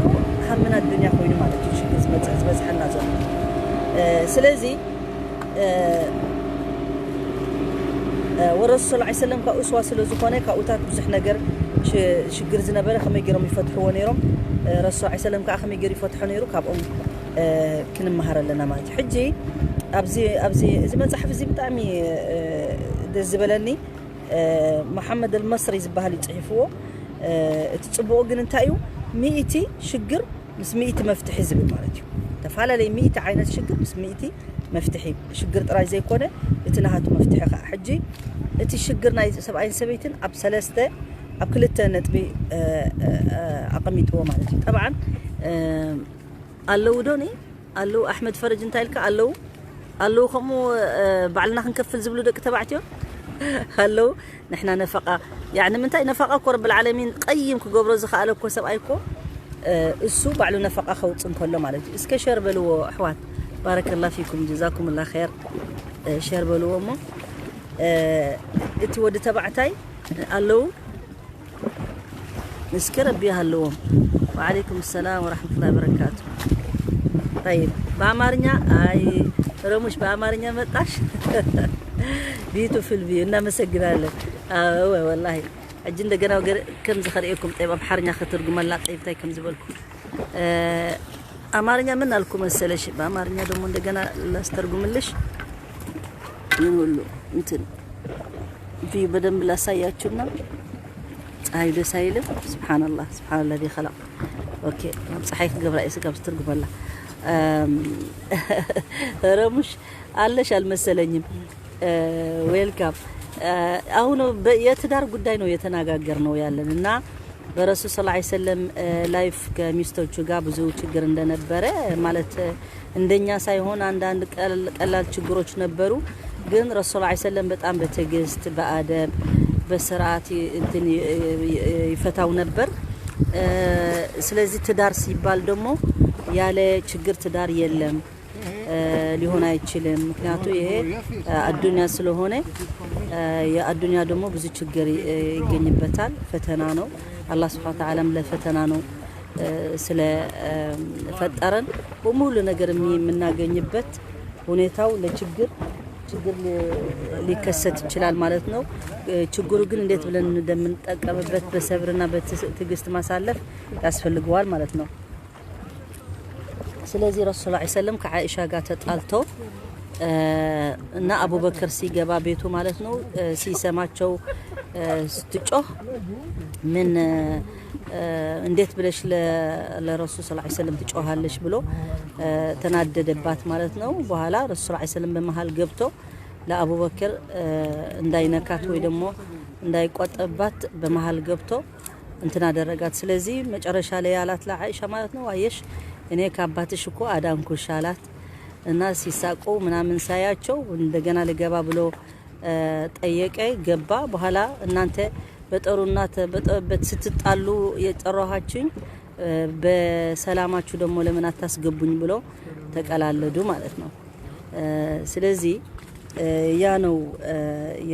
ሃምና ዱንያ ኮይኑ ማለት እዩ ሽግር ዝመፅእ ዝበፅሐና ዘሎ። ስለዚ ወረሱ ስ ሰለም ካብ እስዋ ስለ ዝኾነ ካብኡታት ብዙሕ ነገር ሽግር ዝነበረ ከመይ ገይሮም ይፈትሕዎ ነይሮም። ረሱ ስ ሰለም ከዓ ከመይ ገይሩ ይፈትሖ ነይሩ ካብኦም ክንመሃር ኣለና ማለት እዩ። ሕጂ ኣብዚ ኣብዚ እዚ መፅሓፍ እዚ ብጣዕሚ ዝበለኒ፣ እ፣ መሓመድ ኣልመስሪ ዝበሃል እዩ ጽሒፍዎ። እ፣ እቲ ጽቡቕ ግን እንታይ እዩ? ሚእቲ ሽግር ምስ ሚእቲ መፍትሒ ዝብል ማለት እዩ። ተፈላለየ ሚእቲ ዓይነት ሽግር ምስ ሚእቲ መፍትሒ፣ ሽግር ጥራይ ዘይኮነ፣ እቲ ናሃቱ መፍትሒ ከኣ። ሕጂ እቲ ሽግር ናይ ሰብኣይን ሰበይትን ኣብ ሰለስተ፣ ኣብ ክልተ ነጥቢ፣ እ፣ እ፣ እ፣ ኣቐሚጥዎ ማለት እዩ። ጠብዓን፣ እ፣ ኣለዉ ዶ ኒ? ኣለዉ ኣሕመድ ፈረጅ እንታይ ኢልካ? ኣለዉ፣ ኣለዉ ከምኡ፣ እ፣ ባዕልና ክንከፍል ዝብሉ ደቂ ተባዕትዮ ኣለዉ። ንሕና ነፈቃ፣ ያዕ ንምንታይ ነፈቃ እኮ ረብል ዓለሚን ቀይም ክገብሮ ዝኸኣለ እኮ ሰብኣይ እኮ፣ እ፣ እሱ ባዕሉ ነፈቃ ከውጽእ እንከሎ ማለት እዩ። እስከ ሸር በልዎ ኣሕዋት። ባረከላ ፊኩም ጀዛኩምላ ኸይር። እ፣ ሸር በልዎ እሞ፣ እ፣ እቲ ወዲ ተባዕታይ ኣለዉ። እስኪ ረቢ ይሃልዎም። ወዓለይኩም ሰላም ወራህመቱላሂ ወበረካቱ። ጠይብ፣ በአማርኛ፣ አይ፣ ረሙሽ በአማርኛ መጣሽ? ቢዩቲፉል ቪው፣ እናመሰግናለን። አዎ፣ ወላሂ። ሕጂ እንደገና ወገ-፣ ከምዚ ከርእየኩም፣ ጠይብ፣ ኣምሓርኛ ክትርጉመላ፣ ጠይብ፣ እንታይ ከም ዝበልኩ። እ፣ ኣማርኛ ምን አልኩ መሰለሽ? በአማርኛ ደግሞ እንደገና ላስተርጉምልሽ። ምን ሁሉ እንትን ቪው በደንብ ላሳያችሁና። ፀሐይ ደስ አይልም? ስብሓንላህ፣ ስብሓንላህ ዚ ኸላቕ። ኦኬ፣ ኣብ ፀሐይ ክገብራ እየ ስጋብ ዝትርጉመላ። እም፣ ረሙሽ ኣለሽ አልመሰለኝም። እ፣ ዌልካም። እ፣ አሁን በ-፣ የትዳር ጉዳይ ነው የተነጋገርነው ያለን እና በረሱል ሰለላሁ ዐለይሂ ወሰለም፣ እ፣ ላይፍ ከሚስቶቹ ጋር ብዙ ችግር እንደነበረ ማለት፣ እ፣ እንደኛ ሳይሆን አንዳንድ ቀል-፣ ቀላል ችግሮች ነበሩ። ግን ረሱል ዐለይሂ ሰለም በጣም በትዕግስት፣ በአደብ፣ በስርዓት ይ-፣ እንትን ይ-፣ ይ-፣ ይፈታው ነበር። እ፣ ስለዚህ ትዳር ሲባል ደግሞ ያለ ችግር ትዳር የለም፣ እ፣ ሊሆን አይችልም። ምክንያቱ ይሄ፣ እ፣ አዱንያ ስለሆነ፣ እ፣ የአዱንያ ደግሞ ብዙ ችግር ይ-፣ ይገኝበታል። ፈተና ነው። አላህ ስብሐ ወተዓላም ለፈተና ነው፣ እ፣ ስለ፣ እ፣ ፈጠረን በሙሉ ነገር የሚ-፣ የምናገኝበት ሁኔታው ለችግር፣ ችግር ሊ-፣ ሊከሰት ይችላል ማለት ነው። እ፣ ችግሩ ግን እንዴት ብለን እንደምንጠቀምበት በሰብርና በትስ-፣ ትዕግስት ማሳለፍ ያስፈልገዋል ማለት ነው። ስለዚህ ረሱል ሰለላሁ ዐለይሂ ወሰለም ከዓኢሻ ጋር ተጣልቶ፣ እ፣ እና አቡበክር ሲገባ ቤቱ ማለት ነው፣ እ፣ ሲሰማቸው፣ እ፣ ስትጮህ ምን፣ እ፣ እንዴት ብለሽ ለ-፣ ለረሱል ሰለላሁ ዐለይሂ ወሰለም ትጮሃለሽ ብሎ፣ እ፣ ተናደደባት ማለት ነው። በኋላ ረሱል ሰለላሁ ዐለይሂ ወሰለም በመሃል ገብቶ ለአቡበክር፣ እ፣ እንዳይነካት ወይ ደግሞ እንዳይቆጠባት በመሃል ገብቶ እንትን አደረጋት። ስለዚህ መጨረሻ ላይ ያላት ለዓኢሻ ማለት ነው፣ አየሽ እኔ ከአባትሽ እኮ አዳንኩሽ አላት። እና ሲሳቁ ምናምን ሳያቸው እንደገና ልገባ ብሎ፣ እ፣ ጠየቀ፣ ገባ። በኋላ እናንተ በጠሩና ተ-፣ በጠ-፣ በት-፣ ስትጣሉ የጠራኋችሁኝ፣ እ፣ በሰላማችሁ ደግሞ ለምን አታስገቡኝ ብሎ ተቀላለዱ ማለት ነው። እ፣ ስለዚህ፣ እ፣ ያ ነው፣ እ፣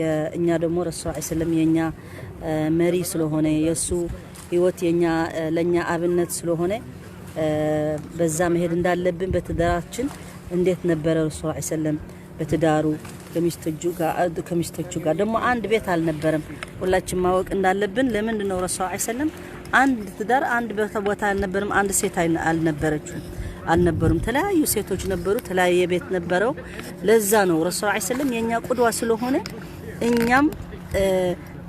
የእኛ ደግሞ ረሱል ሰለላሁ ዐለይሂ ወሰለም የእኛ፣ እ፣ መሪ ስለሆነ የእሱ ህይወት የእኛ፣ እ፣ ለእኛ አብነት ስለሆነ፣ እ፣ በዛ መሄድ እንዳለብን በትዳራችን እንዴት ነበረ ረሱል ሰለላሁ ዐለይሂ ወሰለም በትዳሩ ከሚስቶቹ ጋር፣ እ፣ ከሚስቶቹ ጋር ደግሞ አንድ ቤት አልነበረም። ሁላችን ማወቅ እንዳለብን ለምንድን ነው ረሱል ሰለላሁ ዐለይሂ ወሰለም አንድ ትዳር አንድ ቦታ፣ ቦታ አልነበረም፣ አንድ ሴት አይን-፣ አልነበረችም፣ አልነበሩም። የተለያዩ ሴቶች ነበሩ፣ የተለያየ ቤት ነበረው። ለዛ ነው ረሱል ሰለላሁ ዐለይሂ ወሰለም የእኛ ቁድዋ ስለሆነ እኛም፣ እ፣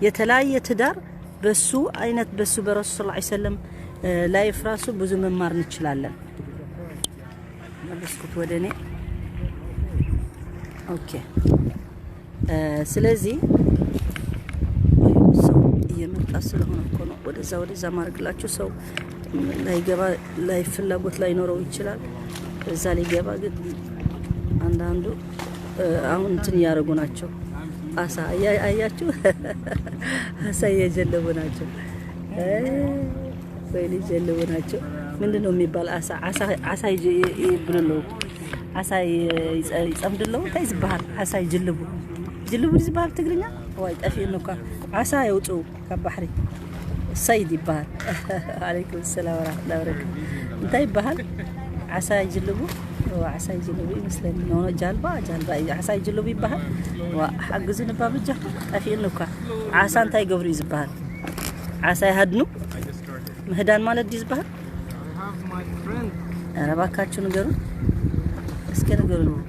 የተለያየ ትዳር በሱ አይነት በሱ በረሱል ሰለላሁ ዐለይሂ ወሰለም፣ እ፣ ላይፍ ራሱ ብዙ መማር እንችላለን። መለስኩት ወደ እኔ። ኦኬ። እ፣ ስለዚህ ሰው እየመጣ ስለሆነ እኮ ነው ወደዛ ወደዛ ማድረግላችሁ። ሰው ላይገባ፣ ላይ ፍላጎት ላይኖረው ይችላል። እዛ ሊገባ ግን አንዳንዱ፣ እ፣ አሁን እንትን እያደረጉ ናቸው። አሳ እያ-፣ አያችሁ? አሳ እየጀለቡ ናቸው። እ፣ ወይኔ ጀለቡ ናቸው። ምንድን ነው የሚባል? አሳ፣ አሳ፣ አሳ ይጀ-፣ ይ-፣ ይብሉ ኣለዉ። ዓሳ ይ-፣ ይጸ-፣ ይጸምዱ ኣለዉ። እንታይ ዝበሃል? ዓሳ ይጅልቡ። ይጅልቡ ድዩ ዝበሃል ብትግርኛ? ዋይ፣ ጠፊኡኒ እኳ። ዓሳ የውጽኡ ካብ ባሕሪ። ሰይድ ይበሃል። ዓለይኩም ሰላም ወራህመቱላሂ ወበረካቱ። እንታይ ይበሃል? ዓሳ ይጅልቡ? ዋ፣ ዓሳ ይጅልቡ ይመስለኒ። ኖ፣ ኖ፣ ጃልባ፣ ጃልባ እዩ። ዓሳ ይጅልቡ ይበሃል? ዋ፣ ሓግዙኒ እባ በጃኹም። ጠፊኡኒ እኳ። ዓሳ እንታይ ይገብሩ እዩ ዝበሃል? ዓሳ ይሃድኑ? ምህዳን ማለት ድዩ ዝበሃል? ኧረ እባካችሁ ንገሩን እስኪ፣ ንገሩን።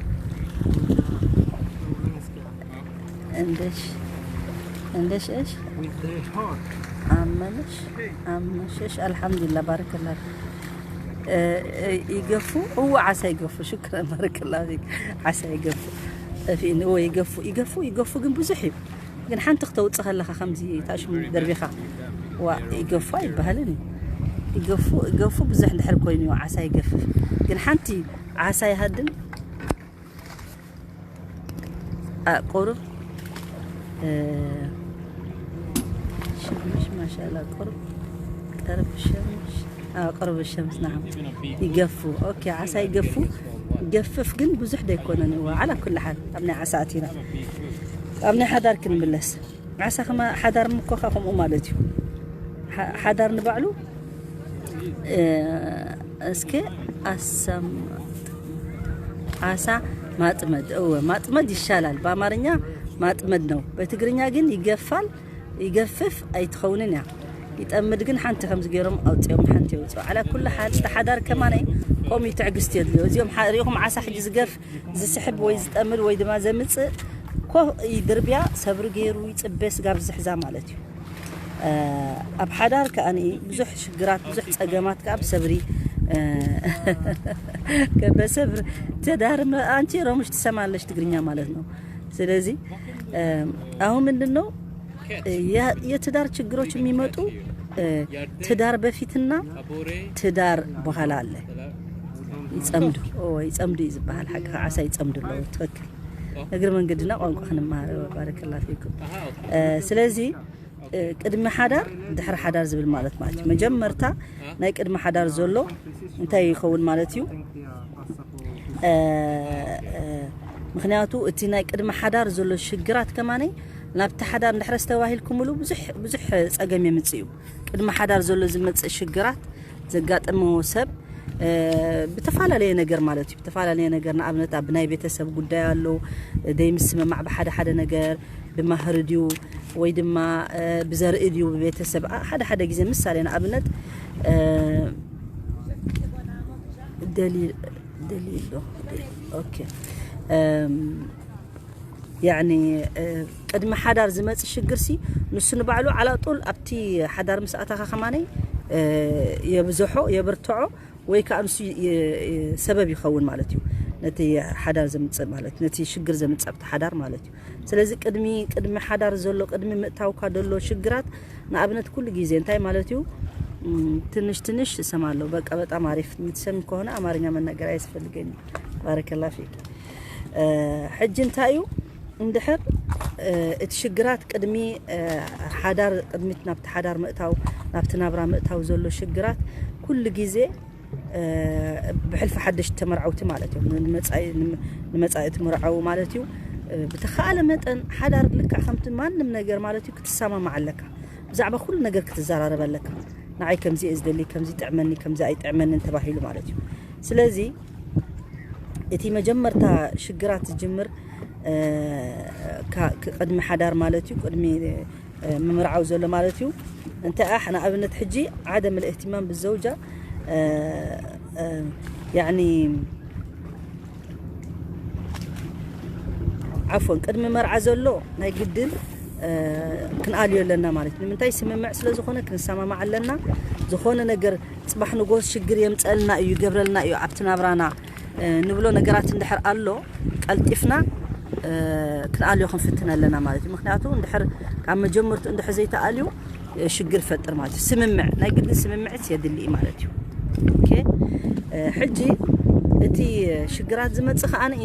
እንደሽ እንደሽ እሽ With the heart. ኣመነሽ ኣመሸሽ ኣልሓምዱሊላህ ባረከላህ። እ፣ እ፣ ይገፉ እዎ ዓሳ ይገፉ። ሽክረን ባረከላህ ፊክ። ዓሳ ይገፉ እፊን እዎ ይገፉ ይገፉ ይገፉ ግን ብዙሕ እዩ። ግን ሓንቲ ክተውፅእ ከለኻ ከምዚ ታሽሙ ደርቢኻ ዋ ይገፉ ኣይበሃልን እዩ። ይገፉ ይገፉ ብዙሕ እንድሕር ኮይኑ እዩ ዓሳ ይገፍፍ። ግን ሓንቲ ዓሳ ይሃድን ቁሩብ ሸምሽ ማሻላ ቁሩብ ቀርብ ሸምሽ ቁሩብ ሸምስ ናም ይገፉ። ኦኬ ዓሳ ይገፉ። ገፍፍ ግን ብዙሕ ደይኮነን እዋ ዓላ ኩሉ ሓል ኣብ ናይ ዓሳ ኣቲና ኣብ ናይ ሓዳር ክንምለስ። ዓሳ ከማ ሓዳር ምኮኻ ከምኡ ማለት እዩ። ሓ- ሓዳር ንባዕሉ እ፣ እስከ ኣሳም ዓሳ ማጥመድ እወ ማጥመድ ይሻላል። በአማርኛ ማጥመድ ነው። በትግርኛ ግን ይገፋል። ይገፍፍ ኣይትኸውንን እያ። ይጠምድ ግን ሓንቲ ከምዚ ገይሮም ኣውፅኦም ሓንቲ የውፅኦ። ዓላ ኩሉ ሓል ዝተሓዳር ከማነይ ከምኡ ትዕግስቲ የድልዮ። እዚኦም ሓ- ሪኢኹም ዓሳ ሕጂ ዝገፍ ዝስሕብ ወይ ዝጠምድ ወይ ድማ ዘምፅእ ኮ ይድርብያ ሰብሪ ገይሩ ይፅበ ስጋብ ዝሕዛ ማለት እዩ። ኣብ ሓዳር ከኣ ብዙሕ ሽግራት ብዙሕ ጸገማት ከኣ ብሰብሪ በሰብር ትዳር አንቺ ሮምሽ ትሰማለሽ ትግርኛ ማለት ነው። ስለዚህ አሁን ምንድን ነው የትዳር ችግሮች የሚመጡ ትዳር በፊትና ትዳር በኋላ አለ። ይጸምዱ ይጸምዱ እዩ ዝበሃል። ሓቂ ዓሳ ይጸምዱ ኣለዉ። ትክክል። እግሪ መንገድና ቋንቋ ክንመሃር ባረከላ ፊኩም። ስለዚ ቅድሚ ሓዳር ድሕሪ ሓዳር ዝብል ማለት ማለት እዩ። መጀመርታ ናይ ቅድሚ ሓዳር ዘሎ እንታይ ይኸውን ማለት እዩ? ምክንያቱ እቲ ናይ ቅድሚ ሓዳር ዘሎ ሽግራት ከማነይ ናብቲ ሓዳር እንድሕረ ዝተባሂልኩምሉ ብዙሕ ብዙሕ ፀገም የምፅእ እዩ። ቅድሚ ሓዳር ዘሎ ዝመፅእ ሽግራት ዘጋጠመዎ ሰብ ብተፈላለየ ነገር ማለት እዩ። ብተፈላለየ ነገር ንኣብነት ኣብ ናይ ቤተሰብ ጉዳይ ኣሎ ደይ ምስምማዕ ብሓደ ሓደ ነገር ብማህሪ ድዩ ወይ ድማ ብዘርኢ ድዩ ብቤተሰብ ሓደ ሓደ ግዜ ምሳሌ ንኣብነት ደሊል ደሊል ዶ ኦኬ ያኒ ቅድሚ ሓዳር ዝመፅእ ሽግር ሲ ንሱ ንባዕሉ ዓላጡል ኣብቲ ሓዳር ምስ ኣታኻ ከማነይ የብዝሖ የብርትዖ ወይ ከዓ ንሱ ሰበብ ይኸውን ማለት እዩ። ነቲ ሓዳር ዘምፅእ ማለት ነቲ ሽግር ዘምፅእ ኣብቲ ሓዳር ማለት እዩ። ስለዚ ቅድሚ ቅድሚ ሓዳር ዘሎ ቅድሚ ምእታውካ ዘሎ ሽግራት ንኣብነት ኩሉ ግዜ እንታይ ማለት እዩ? ትንሽ ትንሽ እሰማለሁ። በቃ በጣም አሪፍ የምትሰሚ ከሆነ አማርኛ መናገር አያስፈልገኝም። ባረከላ ፊክ። ሕጂ እንታይ እዩ እንድሕር እቲ ሽግራት ቅድሚ ሓዳር ቅድሚት ናብቲ ሓዳር ምእታው ናብቲ ናብራ ምእታው ዘሎ ሽግራት ኩሉ ግዜ ብሕልፊ ሓደሽቲ ተመርዓውቲ ማለት እዮም ንመፃኢ ትምርዓው ማለት እዩ። ብተኻእለ መጠን ሓዳር ልክዕ ከምቲ ማንም ነገር ማለት እዩ ክትሰማማዕ ኣለካ። ብዛዕባ ኩሉ ነገር ክትዘራረብ ኣለካ። ንዓይ ከምዚ እየ ዝደሊ ከምዚ ይጥዕመኒ ከምዚ ኣይጥዕመንን ተባሂሉ ማለት እዩ። ስለዚ እቲ መጀመርታ ሽግራት ዝጅምር ቅድሚ ሓዳር ማለት እዩ ቅድሚ ምምርዓው ዘሎ ማለት እዩ። እንተ ኣሕ ንኣብነት ሕጂ ዓደም الاهتمام بالزوجة يعني ዓፎን ቅድሚ መርዓ ዘሎ ናይ ግድን ክንኣልዮ ኣለና ማለት እዩ። ንምንታይ ስምምዕ ስለ ዝኾነ ክንሰማማዕ ኣለና። ዝኾነ ነገር ፅባሕ ንጎስ ሽግር የምፀልና እዩ ይገብረልና እዩ ኣብቲ ናብራና ንብሎ ነገራት እንድሕር ኣሎ ቀልጢፍና ክንኣልዮ ክንፍትን ኣለና ማለት እዩ። ምክንያቱ እንድሕር ካብ መጀመርቱ እንድሕር ዘይተኣልዩ ሽግር ይፈጥር ማለት እዩ። ስምምዕ ናይ ግድን ስምምዕት የድሊ ማለት እዩ። ሕጂ እቲ ሽግራት ዝመፅእ ከዓኒ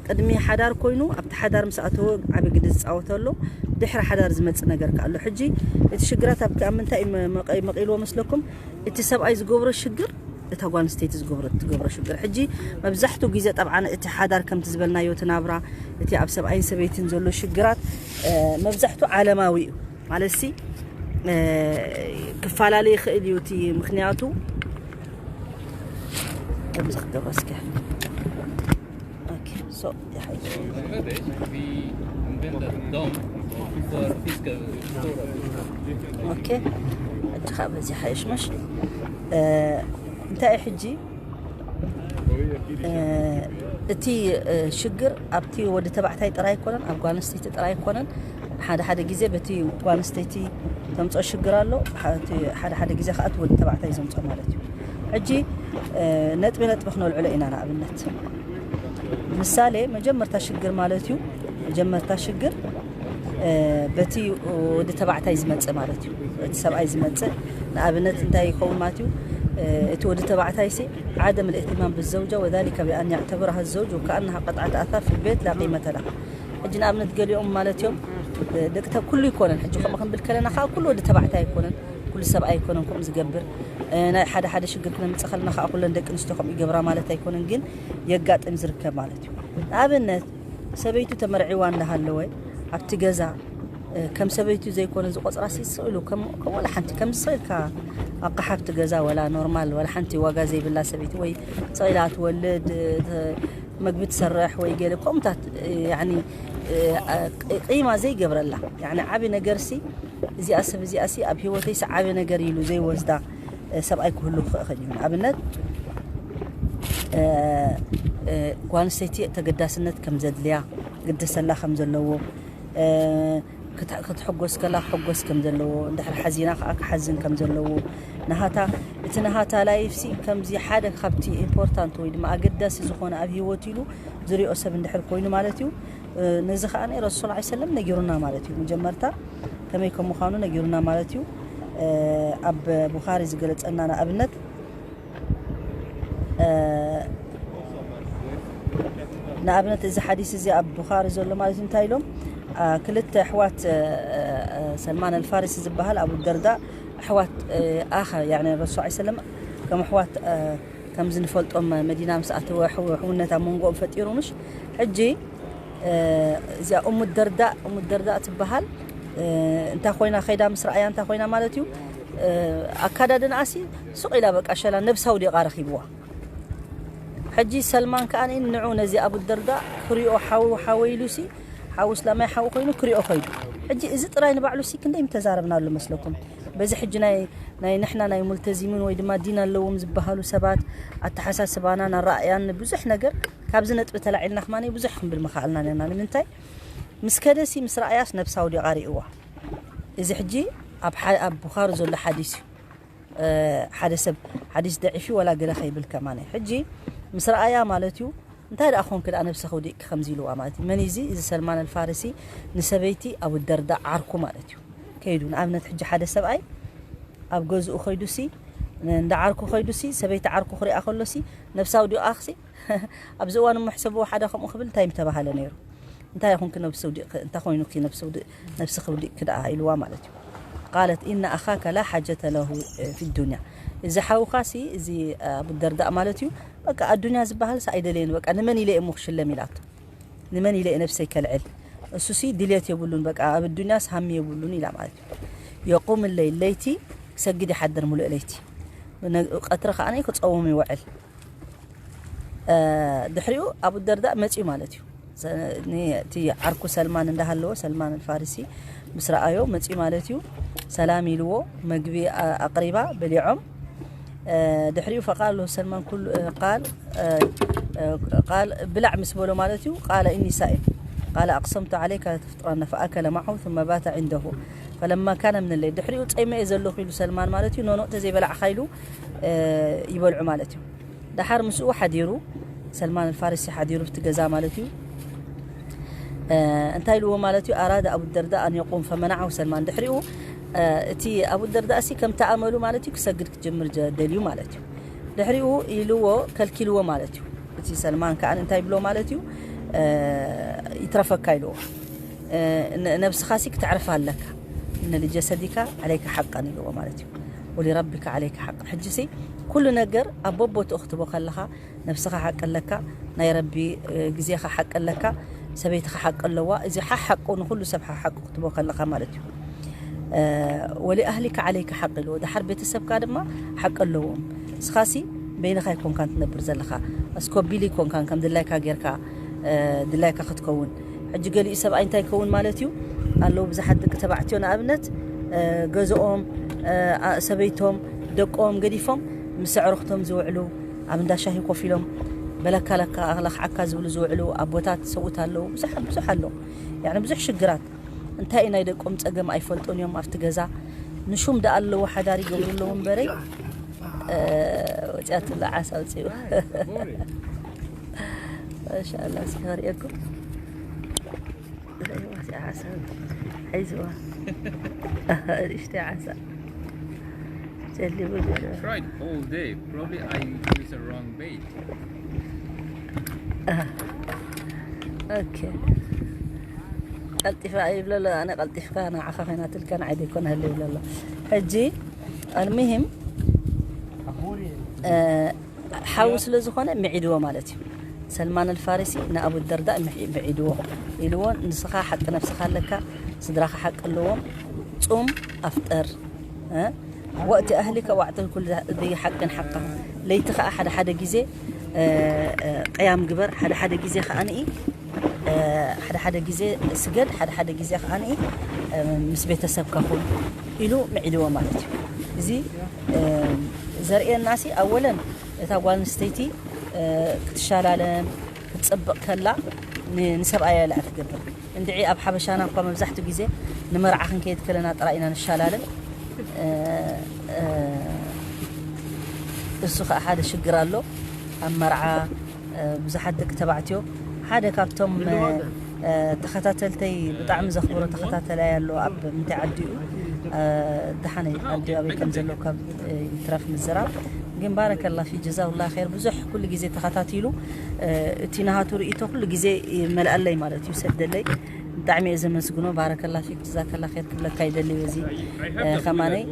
ቅድሚ ሓዳር ኮይኑ ኣብቲ ሓዳር ምስ ኣተወ ዓብ ግዲ ዝፃወተሎ ድሕሪ ሓዳር ዝመፅእ ነገር ከኣሎ ሕጂ እቲ ሽግራት ኣብ ምንታይ መቒልዎ መስለኩም? እቲ ሰብኣይ ዝገብሮ ሽግር እታ ጓል ኣንስተይቲ ዝገብሮ ትገብሮ ሽግር ሕጂ መብዛሕትኡ ግዜ ጠብዓ እቲ ሓዳር ከምቲ ዝበልናዮ እቲ ናብራ እቲ ኣብ ሰብኣይን ሰበይትን ዘሎ ሽግራት መብዛሕትኡ ዓለማዊ እዩ ማለት ሲ ክፈላለ ይኽእል እዩ እቲ ምክንያቱ ከምዚ ክገብሮ እስኪ ኦኬ ሕጂ ከዓ በዚ ሓየሽ መሽ እንታይ ሕጂ እቲ ሽግር ኣብቲ ወዲ ተባዕታይ ጥራይ ኣይኮነን፣ ኣብ ጓል ኣንስተይቲ ጥራይ ኣይኮነን። ሓደ ሓደ ግዜ በቲ ጓል ኣንስተይቲ ተምፅኦ ሽግር ኣሎ፣ ሓደ ሓደ ግዜ ከዓ እቲ ወዲ ተባዕታይ ዘምፅኦ ማለት እዩ። ሕጂ ነጥቢ ነጥቢ ክነልዕሎ ኢና። ንኣብነት ምሳሌ መጀመርታ ሽግር ማለት እዩ። መጀመርታ ሽግር በቲ ወዲ ተባዕታይ ዝመፅእ ማለት እዩ። እቲ ሰብኣይ ዝመፅእ ንኣብነት እንታይ ይኸውን ማለት እዩ? እቲ ወዲ ተባዕታይ ሲ ዓደም ልእትማም ብዘውጃ ወዛሊከ ብኣን ያዕተብረሃ ዘውጅ ወከኣንሃ ቀጥዓት ኣታር ፊልቤት ላቂመተ ለሃ። ሕጂ ንኣብነት ገሊኦም ማለት እዮም ደቂ ተ- ኩሉ ይኮነን። ሕጂ ከምኡ ክንብል ከለና ከዓ ኩሉ ወዲ ተባዕታይ ኣይኮነን፣ ኩሉ ሰብኣይ ኣይኮነን ከምኡ ዝገብር። ናይ ሓደ ሓደ ሽግር ክነምፅእ ከለና ከዓ ኩለን ደቂ ኣንስትዮ ከምኡ ይገብራ ማለት ኣይኮነን፣ ግን የጋጥም ዝርከብ ማለት እዩ። ንኣብነት ሰበይቱ ተመርዒዋ እንዳሃለወ ኣብቲ ገዛ ከም ሰበይቱ ዘይኮነ ዝቆፅራ ሲ ስቕ ኢሉ ከም ከም ወላ ሓንቲ ከም ስቕ ኢልካ ኣቕሓ ኣብቲ ገዛ ወላ ኖርማል ወላ ሓንቲ ዋጋ ዘይብላ ሰበይቲ ወይ ስቕ ኢላ ትወልድ መግቢ ትሰርሕ ወይ ገለ ከምኡታት ያኒ ቂማ ዘይገብረላ ያኒ ዓቢ ነገር ሲ እዚኣ ሰብ እዚኣ ሲ ኣብ ህይወተይ ሲ ዓቢ ነገር ኢሉ ዘይወስዳ ሰብኣይ ክህሉ ክኽእል እዩ። ንኣብነት ጓል ኣንስተይቲ ተገዳስነት ከም ዘድልያ ክግደሰላ ከም ዘለዎ ክትሕጎስ ከላ ክሕጎስ ከም ዘለዎ እንድሕር ሓዚና ከዓ ክሓዝን ከም ዘለዎ ናሃታ እቲ ናሃታ ላይፍ ሲ ከምዚ ሓደ ካብቲ ኢምፖርታንት ወይ ድማ ኣገዳሲ ዝኾነ ኣብ ህይወት ኢሉ ዝሪኦ ሰብ እንድሕር ኮይኑ ማለት እዩ። ነዚ ከዓ ረሱል ላ ሰለም ነጊሩና ማለት እዩ። መጀመርታ ከመይ ከም ምዃኑ ነጊሩና ማለት እዩ። ኣብ ቡኻሪ ዝገለፀና ንኣብነት ንኣብነት እዚ ሓዲስ እዚ ኣብ ቡኻሪ ዘሎ ማለት እንታይ ኢሎም ክልተ ኣሕዋት ሰልማን ኣልፋሪሲ ዝበሃል ኣቡ ደርዳ ኣሕዋት ኣኸ ረሱ ሰለም ከም ኣሕዋት ከም ዝንፈልጦም መዲና ምስ ኣተወ ሕውነት ኣብ መንጎኦም ፈጢሩ ምሽ ሕጂ እዚኣ እሙ ደርዳ እሙ ደርዳ ትበሃል እንታ ኮይና ከይዳ ምስ ረኣያ እንታ ኮይና ማለት እዩ ኣካዳድንኣሲ ሱቕ ኢላ በቃ ሸላ ነብሳዊ ዲቓ ረኺብዋ። ሕጂ ሰልማን ከኣ ንዑ ነዚ ኣቡ ደርዳ ክሪኦ ሓው ሓወ ኢሉ ሲ ሓው እስላማይ ሓው ኮይኑ ክሪኦ ከይዱ። ሕጂ እዚ ጥራይ ንባዕሉ ሲ ክንደይ ምተዛረብናሉ መስለኩም? በዚ ሕጂ ናይ ናይ ንሕና ናይ ሙልተዚምን ወይ ድማ ዲን ኣለዎም ዝበሃሉ ሰባት ኣተሓሳስባናን ኣረኣእያን ብዙሕ ነገር ካብዚ ነጥቢ ተላዒልና ከማኒ ብዙሕ ክንብል ምኽኣልና ነና። ንምንታይ ምስ ከደሲ ምስ ረኣያስ ነብሳ ውዲቓ ርእዋ። እዚ ሕጂ ኣብ ቡኻሪ ዘሎ ሓዲስ እዩ። ሓደ ሰብ ሓዲስ ደዒፊ ወላ ገለ ከይብል ከማኒ ሕጂ ምስ ረኣያ ማለት እዩ። እንታይ ደኣ ኮንክ ደኣ ነብሰ ከውዲእኪ ከምዚ ኢልዋ ማለት እዩ። መን እዚ እዚ ሰልማን ኣልፋርሲ ንሰበይቲ ኣቡ ደርዳ ዓርኩ ማለት እዩ። ከይዱ ንኣብነት ሕጂ ሓደ ሰብኣይ ኣብ ገዝኡ ከይዱሲ እንዳ ዓርኩ ከይዱሲ ሰበይቲ ዓርኩ ክሪኣ ከሎሲ ነብሳ ውዲቓ ክሲ ኣብዚ እዋን እሞ ሕሰብዎ ሓደ ከምኡ ክብል እንታይ ምተባሃለ ነይሩ? እንታይ ይኹንኪ ነብሲ ውዲቕኪ እንታይ ኮይኑኪ ነብሲ ውዲቕ ነብስኺ ውዲቕኪ ደኣ ኢልዋ ማለት እዩ። ቃለት ኢነ ኣኻከ ላ ሓጀተ ለሁ ፊ ዱንያ እዚ ሓውኻሲ እዚ ኣቡ ደርዳእ ማለት እዩ በቃ ኣዱንያ ዝበሃልሲ ኣይደለየን በቃ ንመን ኢለ እሞ ክሽለም ኢላቶ ንመን ኢለ ነብሰይ ከልዕል እሱሲ ድልየት የብሉን በቃ ኣብ ዱንያስ ሃሚ የብሉን ኢላ ማለት እዩ። የቁም ለይል ለይቲ ክሰግድ ይሓድር ሙሉእ ለይቲ ቀትሪ ከዓ ክፀውም ይውዕል። ድሕሪኡ ኣቡ ደርዳእ መፅዩ ማለት እዩ። እቲ ዓርኩ ሰልማን እንዳሃለዎ ሰልማን ኣልፋርሲ ምስ ረኣዮ መፅዩ ማለት እዩ። ሰላም ኢልዎ መግቢ ኣቅሪባ በሊዖም። ድሕሪኡ ፈቃል له ሰልማን ኩሉ ቃል ቃል ብላዕ ምስ በሎ ማለት እዩ ቃለ ኢኒ ሳኢም ቃለ ኣቅሰምቱ ዓለይካ ለተፍጥረነ ፈኣከለ ማዓሁ ثم ባተ ዒንደሁ ፈለማ ካነ ምን ለይል ድሕሪኡ ፀይመ እየ ዘለኹ ኢሉ ሰልማን ማለት እዩ ኖኖ ተዘይበላዕካ ኢሉ ይበልዑ ማለት እዩ። ደሓር ምስኡ ሓዲሩ ሰልማን ኣልፋርሲ ሓዲሩ ብቲ ገዛ ማለት እዩ። እንታይ ኢልዎ ማለት እዩ ኣራደ ኣቡ ደርዳ ኣን የቁም ፈመናዓሁ ሰልማን ድሕሪኡ እቲ ኣቡ ደርዳ ሲ ከምቲ ኣመሉ ማለት እዩ ክሰግድ ክጅምር ደልዩ ማለት እዩ። ድሕሪኡ ኢልዎ ከልኪልዎ ማለት እዩ። እቲ ሰልማን ከዓ እንታይ ብሎ ማለት እዩ ይትረፈካ ኢልዎ ነብስኻ ሲ ክትዕርፋ ኣለካ እነ ልጀሰዲካ ዓለይካ ሓቀን ኢልዎ ማለት እዩ። ወሊረቢካ ዓለይካ ሓቀን ሕጂ ሲ ኩሉ ነገር ኣብ በቦትኡ ክትቦ ከለኻ ነብስኻ ሓቂ ኣለካ ናይ ረቢ ግዜኻ ሓቂ ኣለካ ሰበይትኻ ሓቂ ኣለዋ እዚ ሓሓቁ ንኩሉ ሰብ ሓሓቁ ክትቦ ከለኻ ማለት እዩ። ወሊኣህሊካ ዓለይካ ሓቂ ኢልዎ ደሓር ቤተሰብካ ድማ ሓቂ ኣለዎም። ንስኻሲ በይንኻ ይኮንካን ትነብር ዘለኻ ኣስኮቢሊ ይኮንካን ከም ድላይካ ጌርካ ድላይካ ክትከውን ሕጂ ገሊኡ ሰብኣይ እንታይ ይከውን ማለት እዩ። ኣለዉ ብዙሓት ደቂ ተባዕትዮ ንኣብነት ገዝኦም ሰበይቶም ደቆም ገዲፎም ምስ ኣዕሩኽቶም ዝውዕሉ ኣብ እንዳ ሻሂ ኮፍ ኢሎም በለካ ለካ ኣኽለኽዓካ ዝብሉ ዝውዕሉ ኣቦታት ሰብኡት ኣለዉ። ብዙሕ ብዙሕ ኣሎ። ያኒ ብዙሕ ሽግራት እንታይ እዩ ናይ ደቆም ጸገም ኣይፈልጡን እዮም። ኣብቲ ገዛ ንሹም ደኣ ኣለዎ ሓዳር ይገብሩ ኣለዉ እምበረይ። እ፣ ወጽያትላ ዓሳ ኣውጽኡ። ማሻኣላ እስኪ ከርእየኩም። ርእይዋ እዚኣ ዓሳ። ሒዝዋ። ንእሽተይ ዓሳ። ጀሊቡ ጀሊቡ። Tried all day. Probably I use a wrong bait. ኦኬ። ቀልጢፋ ይብለሎ፣ ኣነ ቀልጢፍካ ንዓኻ ኮይናትልካ ንዓይ ዘይኮነ ህል ይብለሎ። ሕጂ ኣልሙሂም፣ እ፣ ሓው ስለ ዝኾነ ምዒድዎ ማለት እዩ። ሰልማን ኣልፋሪሲ ንኣቡ ደርዳ ምዒድዎ ኢልዎ፣ ንስኻ ሓቂ ነብስኻ ኣለካ፣ ስድራኻ ሓቂ ኣለዎም። ጹም ኣፍጠር፣ እ፣ ወእቲ ኣህሊከ ዋዕተል ኩሉ ذي حق حقه። ለይቲ ኸዓ ሓደ ሓደ ግዜ፣ እ፣ እ፣ ቅያም ግበር፣ ሓደ ሓደ ግዜ ኸዓ ንኢ፣ እ፣ ሓደ ሓደ ግዜ ስገድ፣ ሓደ ሓደ ግዜ ኸዓ ንኢ፣ እ፣ ምስ ቤተሰብካ ኩን ኢሉ ምዒድዎ ማለት እዩ። እዚ፣ እ፣ ዘርእየናሲ ኣወለን እታ ጓል ኣንስተይቲ፣ እ፣ ክትሻላለም ክትጽብቕ ከላ ን-፣ ንሰብኣያ ኢላ እያ ትገብር። እንድዒ ኣብ ሓበሻና እኳ መብዛሕትኡ ግዜ ንመርዓ ክንከይድ ከለና ጥራይ ኢና ንሻላለም። እ፣ እ፣ እሱ ኸዓ ሓደ ሽግር ኣሎ። ኣብ መርዓ፣ እ፣ ብዙሓት ደቂ ተባዕትዮ፣ ሓደ ካብቶም፣ እ፣ እ፣ ተኸታተልተይ ብጣዕሚ ዘኽብሮ ተኸታተላይ ኣሎ ኣብ ምንታይ ዓዲ እዩ፣ እ፣ ደሓነይ ዓዲ ኣበይ ከም ዘሎ ካብ፣ እ፣ ይትረፍ ምዝራብ። ግን ባረከላ ፊ ጀዛሁላ ኸይር ብዙሕ ኩሉ ግዜ ተኸታቲሉ፣ እ፣ እቲ ናሃቱ ርእይቶ ኩሉ ግዜ ይመልኣለይ ማለት እዩ፣ ይሰደለይ። ብጣዕሚ እየ ዘመስግኖ። ባረከላ ፊክ ጀዛከላ ኸይር ክብለካ ይደሊ። በዚ፣ እ፣ ከማነይ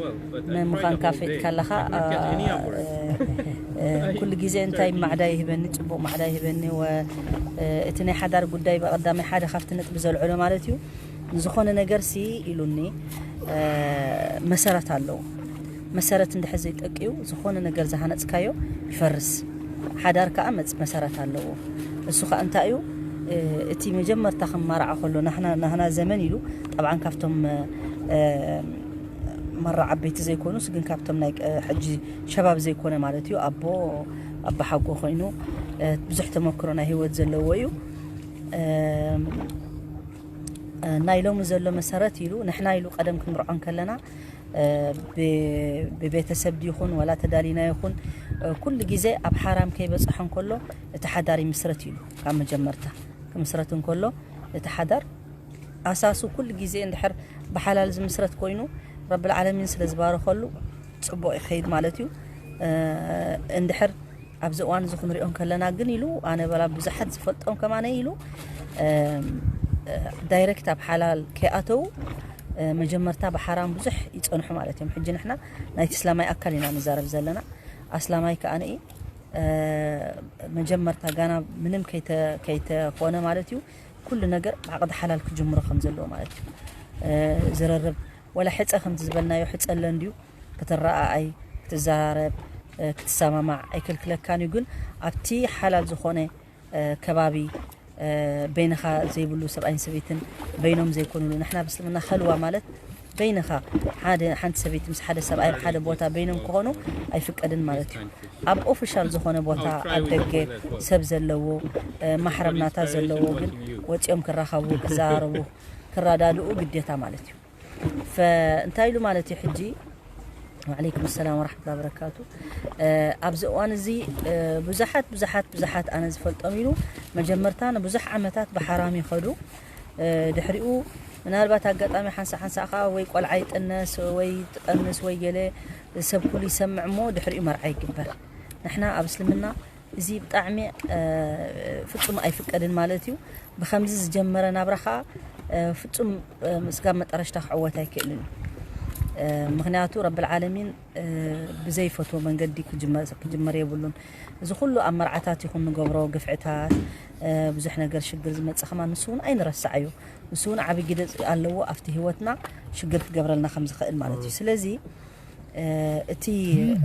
መምዃንካ ፈይድካ ኣለኻ። እ፣ እ፣ ኩሉ ግዜ እንታይ ማዕዳ ይህበኒ፣ ጽቡቕ ማዕዳ ይህበኒ። ወ-፣ እ፣ እቲ ናይ ሓዳር ጉዳይ ብቐዳማይ ሓደ ካብቲ ነጥቢ ዘልዕሎ ማለት እዩ። ዝኾነ ነገር ሲ ኢሉኒ፣ እ፣ መሰረት ኣለዎ። መሰረት እንድሕር ዘይጠቅዩ ዝኾነ ነገር ዝሃነጽካዮ ይፈርስ። ሓዳር ከኣ መጽ-፣ መሰረት ኣለዎ። እሱ ከኣ እንታይ እዩ? እ፣ እቲ መጀመርታ ክመርዓ ከሎ ናህና፣ ናህና ዘመን ኢሉ፣ ጠብዓን ካብቶም፣ እ፣ መራ ዓበይቲ ዘይኮኑስ ግን ካብቶም ናይ፣ እ፣ ሕጂ ሸባብ ዘይኮነ ማለት እዩ። ኣቦ፣ ኣቦ ሓጎ ኮይኑ፣ እ፣ ብዙሕ ተመክሮ ናይ ህይወት ዘለዎ እዩ። እ፣ እ፣ ናይ ሎሚ ዘሎ መሰረት ኢሉ፣ ንሕና ኢሉ ቀደም ክንምርዖ እንከለና፣ እ፣ ብ-፣ ብቤተሰብ ድይኹን ወላ ተዳሊና ይኹን፣ እ፣ ኩሉ ግዜ ኣብ ሓራም ከይበጽሖ እንከሎ እቲ ሓዳር ይምስረት ኢሉ። ካብ መጀመርታ ክምስረት እንከሎ እቲ ሓዳር ኣሳሱ ኩሉ ግዜ እንድሕር ብሓላል ዝምስረት ኮይኑ ረብል ዓለሚን ስለ ዝባረኸሉ ጽቡቕ ይኸይድ ማለት እዩ። እ፣ እንድሕር ኣብዚ እዋን እዚ ክንሪኦ እንከለና ግን ኢሉ ኣነ በላ ብዙሓት ዝፈልጦም ከማነ ኢሉ፣ እ፣ ዳይሬክት ኣብ ሓላል ከይኣተው፣ እ፣ መጀመርታ ብሓራም ብዙሕ ይጸንሑ ማለት እዮም። ሕጂ ንሕና ናይቲ እስላማይ ኣካል ኢና ንዛረብ ዘለና። ኣስላማይ ከኣ ንኢ፣ እ፣ መጀመርታ ጋና ምንም ከይተ-፣ ከይተኾነ ማለት እዩ ኩሉ ነገር ብዓቕዲ ሓላል ክጅምሮ ከም ዘለዎ ማለት እዩ። እ፣ ዝርርብ ወላ ሕጸ ከምቲ ዝበልናዮ ሕጸ ኣሎ እንድዩ ክትረኣኣይ፣ ክትዘራረብ፣ እ፣ ክትሰማማዕ ኣይክልክለካን እዩ። ግን ኣብቲ ሓላል ዝኾነ፣ እ፣ ከባቢ፣ እ፣ በይንኻ ዘይብሉ ሰብኣይን ሰበይትን በይኖም ዘይኮኑሉ፣ ንሕና ብእስልምና ከልዋ ማለት በይንኻ ሓደ፣ ሓንቲ ሰበይቲ ምስ ሓደ ሰብኣይ ኣብ ሓደ ቦታ በይኖም ክኾኑ ኣይፍቀድን ማለት እዩ። ኣብ ኦፊሻል ዝኾነ ቦታ ኣብ ደገ ሰብ ዘለዎ፣ እ፣ ማሕረም ናታ ዘለዎ ግን ወፂኦም ክራኸቡ፣ ክዘራረቡ፣ ክረዳድኡ ግዴታ ማለት እዩ። ፈ-፣ እንታይ ኢሉ ማለት እዩ ሕጂ? ወዓለይኩም ሰላም ወራሕመቱላሂ ወበረካቱ። እ፣ ኣብዚ እዋን እዚ፣ እ፣ ብዙሓት፣ ብዙሓት፣ ብዙሓት ኣነ ዝፈልጦም ኢሉ መጀመርታ ንብዙሕ ዓመታት ብሓራም ይኸዱ። እ፣ ድሕሪኡ ምናልባት ኣጋጣሚ ሓንሳእ ሓንሳእ ከዓ ወይ ቆልዓ ይጥነስ ወይ ትጠንስ ወይ ገለ ሰብ ኩሉ ይሰምዕ እሞ ድሕሪኡ መርዓ ይግበር። ንሕና ኣብ እስልምና እዚ ብጣዕሚ፣ እ፣ ፍጹም ኣይፍቀድን ማለት እዩ። ብኸምዚ ዝጀመረ ናብራ ከዓ፣ እ፣ ፍጹም፣ እ፣ ስጋብ መጠረሽታ ክዕወት ኣይክእልን እዩ። እ፣ ምኽንያቱ ረብል ዓለሚን፣ እ፣ ብዘይፈትዎ መንገዲ ክጅመር፣ ክጅመር የብሉን። እዚ ኩሉ ኣብ መርዓታት ይኹን ንገብሮ ግፍዕታት፣ እ፣ ብዙሕ ነገር ሽግር ዝመጽእ ከማን ንሱ እውን ኣይንረስዓዮ። ንሱ እውን ዓቢ ግደ ኣለዎ ኣብቲ ህይወትና ሽግር ክገብረልና ከም ዝኽእል ማለት እዩ። ስለዚ እ፣ እቲ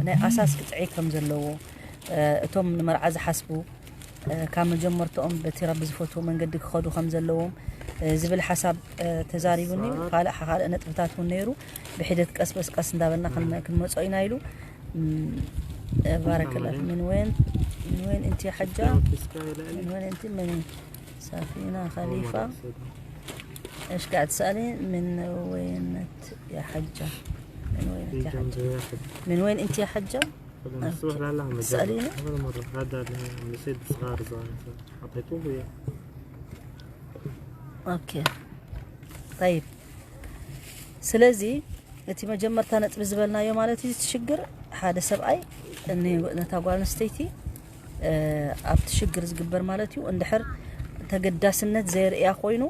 ናይ ኣሳስ ክጥዕይ ከም ዘለዎ፣ እ፣ እቶም ንመርዓ ዝሓስቡ፣ እ፣ ካብ መጀመርትኦም በቲ ረቢ ዝፈትዎ መንገዲ ክኸዱ ከም ዘለዎም፣ እ፣ ዝብል ሓሳብ፣ እ፣ ተዛሪቡኒ። ካልእ፣ ካልእ ነጥብታት እውን ነይሩ። ብሒደት ቀስ በስ ቀስ እንዳበልና ክን-፣ ክንመጾ ኢና ኢሉ። እም፣ እ፣ ባረከላ ፊክ። ምን ወይን من وين انت يا حجة؟ من وين انت؟ من سفينة خليفة؟ ايش قاعد تسألي؟ من وين انت يا حجة؟ من وين انت يا حجة؟ من وين انت يا حجة؟ تسأليني؟ هذا السيد صغار صغار. أعطيتوه وياه. ኦኬ። طيب። ስለዚ እቲ መጀመርታ ነጥቢ ዝበልናዮ ማለት እዩ፣ እቲ ሽግር ሓደ ሰብኣይ እኒ ነታ ጓል ኣንስተይቲ፣ እ፣ ኣብቲ ሽግር ዝግበር ማለት እዩ። እንድሕር ተገዳስነት ዘየርእያ ኮይኑ፣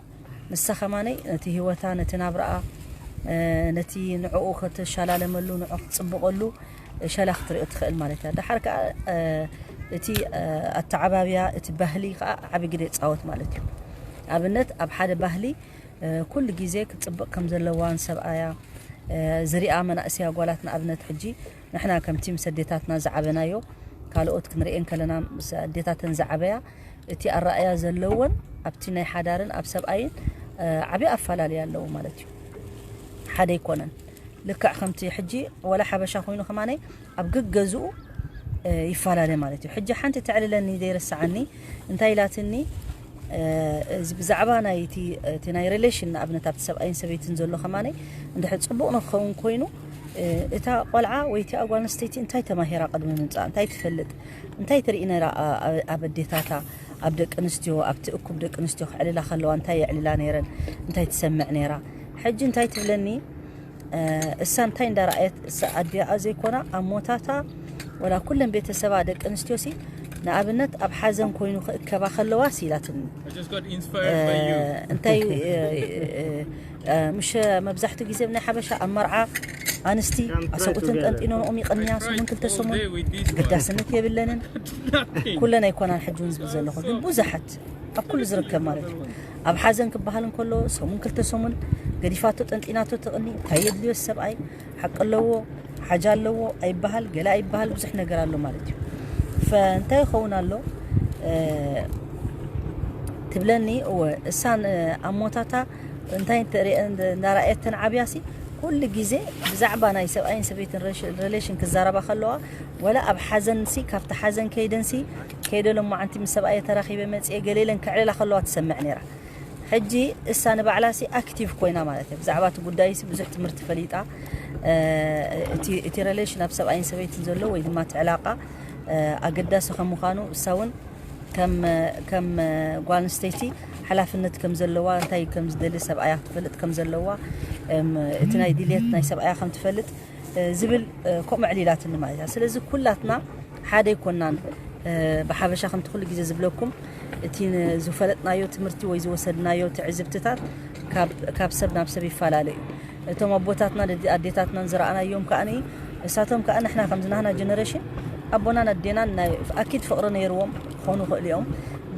ንሳ ከማነይ ነቲ ህይወታ፣ ነቲ ናብራኣ፣ እ፣ ነቲ ንዕኡ ከተሻላለመሉ፣ ንዕኡ ክትጽብቐሉ ሸላ ክትሪኦ ትኽእል ማለት እያ። ደሓር ከኣ፣ እ፣ እቲ፣ እ፣ ኣተዓባብያ፣ እቲ ባህሊ ከኣ ዓቢ ግደ ይጻወት ማለት እዩ። ኣብነት ኣብ ሓደ ባህሊ፣ እ፣ ኩሉ ግዜ ክትጽብቕ ከም ዘለዋ ንሰብኣያ፣ እ፣ ዝሪኣ መናእሰያ ጓላት ንኣብነት ሕጂ ንሕና ከምቲ ምስ ኣዴታትና ዝዓበናዮ ካልኦት ክንርእየን ከለና ምስ ኣዴታተን ዝዓበያ እቲ ኣረኣእያ ዘለወን ኣብቲ ናይ ሓዳርን ኣብ ሰብኣይን፣ እ፣ ዓቢ ኣፈላለያ ኣለዎ ማለት እዩ። ሓደ ኣይኮነን። ልክዕ ከምቲ ሕጂ ወላ ሓበሻ ኮይኑ ከማነይ ኣብ ገገዝኡ፣ እ፣ ይፈላለ ማለት እዩ። ሕጂ ሓንቲ ተዕልለኒ ዘይረስዓኒ እንታይ ኢላትኒ፣ እ፣ እዚ ብዛዕባ ናይ እቲ፣ እቲ ናይ ሪሌሽን ንኣብነት ኣብቲ ሰብኣይን ሰበይትን ዘሎ ከማነይ እንድሕር ጽቡቕ ንክኸውን ኮይኑ፣ እ፣ እታ ቆልዓ ወይ እቲኣ ጓል ኣንስተይቲ እንታይ ተማሂራ ቅድሚ ምምጻእ፣ እንታይ ትፈልጥ፣ እንታይ ትርኢ ነይራ፣ ኣ-፣ ኣ-፣ ኣብ ኣዴታታ፣ ኣብ ደቂ ኣንስትዮ፣ ኣብቲ እኩብ ደቂ ኣንስትዮ ክዕልላ ከለዋ እንታይ የዕልላ ነይረን፣ እንታይ ትሰምዕ ነይራ። ሕጂ እንታይ ትብለኒ፣ እ፣ እሳ እንታይ እንዳረኣየት፣ እሳ ኣዲኣ ዘይኮና ኣሞታታ ወላ ኩለን ቤተሰባ ደቂ ኣንስትዮሲ ንኣብነት ኣብ ሓዘን ኮይኑ ክእከባ ከለዋ ሲ ኢላትኒ። I just got inspired by you. እንታይ፣ እ፣ እ፣ እ፣ ምሽ መብዛሕትኡ ግዜ ብናይ ሓበሻ ኣብ መርዓ ኣንስቲ ኣሰብኡተን ጠንጢኖንኦም ይቐንያ። ሰሙን ክልተ ሰሙን ተገዳስነት የብለንን። ኩለን ኣይኮናን ሕጂ እውን ዝብል ዘለኹ፣ ግን ብዙሓት ኣብ ኩሉ ዝርከብ ማለት እዩ። ኣብ ሓዘን ክበሃል እንከሎ ሰሙን ክልተ ሰሙን ገዲፋቶ ጠንጢናቶ ትቕኒ። እንታይ የድልዮ ሰብኣይ? ሓቂ ኣለዎ፣ ሓጃ ኣለዎ ኣይበሃል፣ ገለ ኣይበሃል፣ ብዙሕ ነገር ኣሎ ማለት እዩ። ፈ-፣ እንታይ ይኸውን ኣሎ፣ እ፣ ትብለኒ፣ እወ፣ እሳን፣ እ፣ ኣሞታታ እንታይ እንተ-፣ እንዳ-፣ እንዳረኣየተን ዓብያሲ፣ ኩሉ ግዜ ብዛዕባ ናይ ሰብኣይን ሰበይትን ሬሽ-፣ ሬሌሽን ክዛረባ ከለዋ፣ ወላ ኣብ ሓዘንሲ፣ ካብቲ ሓዘን ከይደንሲ፣ ከይደ ሎማዓንቲ ምስ ሰብኣየ ተራኺበ መጽየ ገለ ኢለን ክዕልላ ከለዋ ትሰምዕ ነይራ። ሕጂ እሳ ንባዕላሲ ኣክቲቭ ኮይና ማለት እያ። ብዛዕባ እቲ ጉዳይሲ ብዙሕ ትምህርቲ ፈሊጣ፣ እ፣ እቲ፣ እቲ ሬሌሽን ኣብ ሰብኣይን ሰበይትን ዘሎ ወይ ድማ እቲ ዕላቃ፣ እ፣ ኣገዳሲ ከም ምዃኑ እሳ እውን ከም፣ ከም ጓል ኣንስተይቲ ሓላፍነት ከም ዘለዋ፣ እንታይ ከም ዝደሊ ሰብኣያ ክትፈልጥ ከም ዘለዋ፣ እም፣ እቲ ናይ ድልየት ናይ ሰብኣያ ከም ትፈልጥ፣ እ፣ ዝብል፣ እ፣ ከምኡ ኣዕሊላትኒ ማለት እያ። ስለዚ ኩላትና ሓደ ኣይኮናን፣ እ፣ ብሓበሻ ከምቲ ኩሉ ግዜ ዝብለኩም፣ እቲ ን-፣ ዝፈለጥናዮ ትምህርቲ ወይ ዝወሰድናዮ ትዕዝብትታት ካብ፣ ካብ ሰብ ናብ ሰብ ይፈላለ እዩ። እቶም ኣቦታትና፣ ደዲ-፣ ኣዴታትናን ዝረኣናዮም ከኣ፣ እሳቶም ከኣ ንሕና ከምዚ ናህና ጀነሬሽን ኣቦናን ኣዴናን ናይ ኣኪድ ፍቕሪ ነይርዎም ክኾኑ ይኽእሉ እዮም።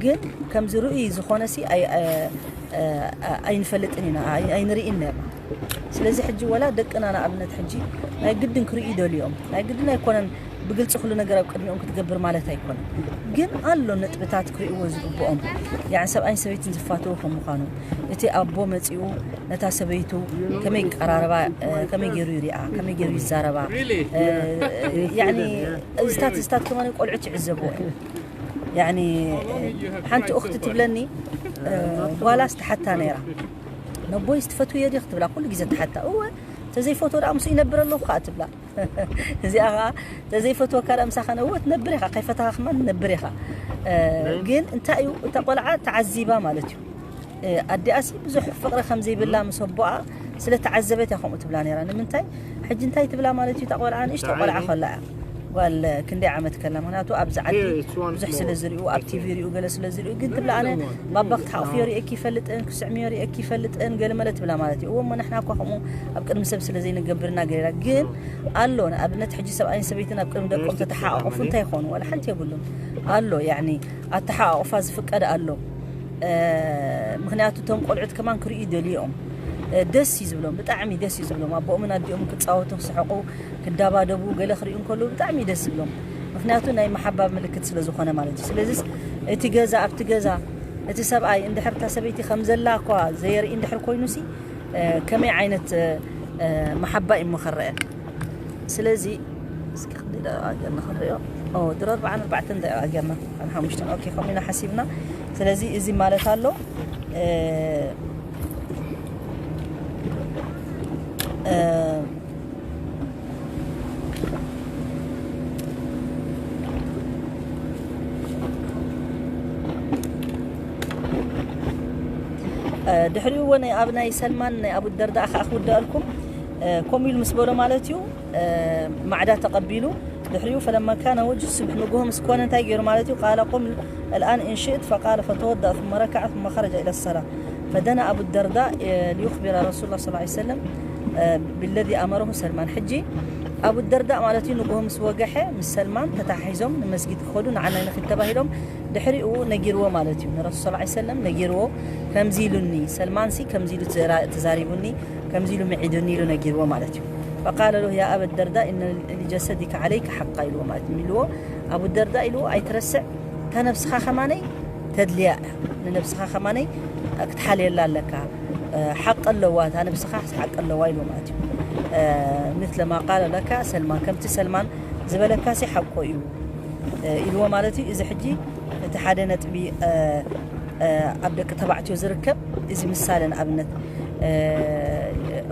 ግን ከምዚ ርኡይ ዝኾነሲ ኣይ-፣ እ፣ እ፣ ኣይንፈልጥን ኢና፣ ኣይ-፣ ኣይንርእን ነርና። ስለዚ ሕጂ ወላ ደቅና ንኣብነት ሕጂ ናይ ግድን ክርእዩ ይደልዩ እዮም። ናይ ግድን ኣይኮነን ብግልጺ ኩሉ ነገር ኣብ ቅድሚኦም ክትገብር ማለት ኣይኮነን። ግን ኣሎ ነጥብታት ክርእይዎ ዝግብኦም። ያዕ ሰብኣይን ሰበይትን ዝፋተዉ ከም ምዃኑ፣ እቲ ኣቦ መጺኡ ነታ ሰበይቱ ከመይ ቀራረባ፣ እ፣ ከመይ ገይሩ ይሪኣ፣ ከመይ ገይሩ ይዛረባ፣ እ፣ ያዕኒ እዚታት፣ እዚታት ከማን ቆልዑት ይዕዘብዎ እዮም። ያዕኒ ሓንቲ እኽቲ ትብለኒ፣ እ፣ ጓላ ዝተሓታ ነይራ። ነቦይ ዝትፈትውዮ ዲኺ ትብላ፣ ኩሉ ግዜ ትሓታ። እወ፣ ተዘይፈትዎ ደኣ ምስኡ ይነብር ኣለኹ ኸኣ ትብላ። እዚኣ ኸኣ ተዘይፈትወካ ደኣ ምሳኻ ነዎ ትነብር ኢኻ፣ ከይፈተኻ ከማን ትነብር ኢኻ። እ፣ ግን እንታይ እዩ፣ እታ ቆልዓ ተዓዚባ ማለት እዩ። እ፣ ኣዲኣሲ ብዙሕ ፍቕሪ ከም ዘይብላ ምስ ኣቦኣ ስለ ተዓዘበት እያ ከምኡ ትብላ ነይራ። ንምንታይ? ሕጂ እንታይ ትብላ ማለት እዩ፣ እታ ቆልዓ ንእሽቶ ቆልዓ ከላ እያ። ጓል ክንደይ ዓመት ከላ? ምኽንያቱ ኣብዚ ዓዲ ብዙሕ ስለ ዝሪኡ፣ ኣብ ቲቪ ሪኡ፣ ገለ ስለ ዝሪኡ፣ ግን ትብላ፣ ኣነ ባባ ክትሓቕፍዮ ሪኤኪ ይፈልጥን፣ ክስዕምዮ ሪኤኪ ይፈልጥን፣ ገለ መለ ትብላ ማለት እዩ። እወ፣ እሞ ንሕና እኳ ከምኡ ኣብ ቅድሚ ሰብ ስለ ዘይንገብርና ገለ ኢላ። ግን ኣሎ፣ ንኣብነት፣ ሕጂ ሰብኣይን ሰበይትን ኣብ ቅድሚ ደቆም ተተሓቋቑፉ እንታይ ይኾኑ? ዋላ ሓንቲ የብሉን። ኣሎ፣ ያዕኒ፣ ኣተሓቋቑፋ ዝፍቀድ ኣሎ። እ፣ ምኽንያቱ፣ እቶም ቆልዑት ከማን ክርእዩ ይደልዩ እዮም። እ፣ ደስ እዩ ዝብሎም፣ ብጣዕሚ ደስ እዩ ዝብሎም። ኣቦኦምን ኣዲኦምን ክጻወቱ፣ ክስሕቑ፣ ክዳባደቡ፣ ገለ ክርእዩ እንከለዉ ብጣዕሚ እዩ ደስ ዝብሎም። ምኽንያቱ፣ ናይ መሓባ ምልክት ስለ ዝኾነ ማለት እዩ። ስለዚስ፣ እቲ ገዛ፣ ኣብቲ ገዛ፣ እቲ ሰብኣይ፣ እንድሕር እታ ሰበይቲ ከም ዘላ እኳ ዘየርኢ እንድሕር ኮይኑሲ፣ እ፣ ከመይ ዓይነት፣ እ፣ እ፣ መሓባ እዩ እሞ ክረአ? ስለዚ፣ እስኪ ክንደይ ደቂቃ ገና ክንሪኦ። ድሮ ኣርባዓን ኣርባዕተን ደቂቃ ጌርና፣ ሓሙሽተን። ኦኬ፣ ከምኡ ኢና ሓሲብና። ስለዚ እዚ ማለት ኣሎ፣ እ፣ እ፣ እ፣ ድሕሪኡ እዎ ናይ ኣብ ናይ ሰልማን ናይ ኣቡ ደርዳ ከዓ ክውደኣልኩም፣ እ፣ ከምኡ ኢሉ ምስ በሎ ማለት እዩ። ማዕዳ ተቐቢሉ። ድሕሪኡ ፈለማ ካነ ወጅሁ ሱብሒ ንግሆ ምስ ኮነ እንታይ ገይሩ ማለት እዩ? ቃለ ቁም ኣልኣን ኢን ሽእት ፈቃለ ፈተወደአ ثم ركع ثم خرج إلى الصلاة فدنا أبو الدرداء ليخبر رسول الله صلى الله عليه وسلم بالذي أمره سلمان ሕጂ ኣቡ ደርዳእ ማለት እዩ ንግሆ ምስ ወገሐ ምስ ሰልማን ተታሒዞም ንመስጊድ ክኸዱ ንዓናይ ንኽድ ተባሂሎም ድሕሪኡ ነጊርዎ ማለት እዩ ንረሱል صلى الله عليه وسلم ነጊርዎ ከምዚ ኢሉኒ ሰልማንሲ ከምዚ ኢሉ ተዛሪቡኒ ከምዚ ኢሉ ምዒዱኒ ኢሉ ነጊርዎ ማለት እዩ። فقال له يا أبا الدرداء إن لجسدك عليك حقا ኢልዎ ማለት እዩ ኢልዎ ኣቡ ደርዳ ኢልዎ ኣይትረስዕ እታ ነብስኻ ከማነይ ተድልያ እያ ንነብስኻ ከማነይ ክትሓልየላ ኣለካ ሓቂ ኣለዋ እታ ነብስኻ ሓቂ ኣለዋ ኢልዎ ማለት እዩ። مثل ما قال لك سلمان ከምቲ ሰልማን ዝበለካ ሲ ሓቆ እዩ ኢልዎ ማለት እዩ። እዚ ሕጂ እቲ ሓደ ነጥቢ ኣብ ደቂ ተባዕትዮ ዝርከብ እዚ ምሳለ ንኣብነት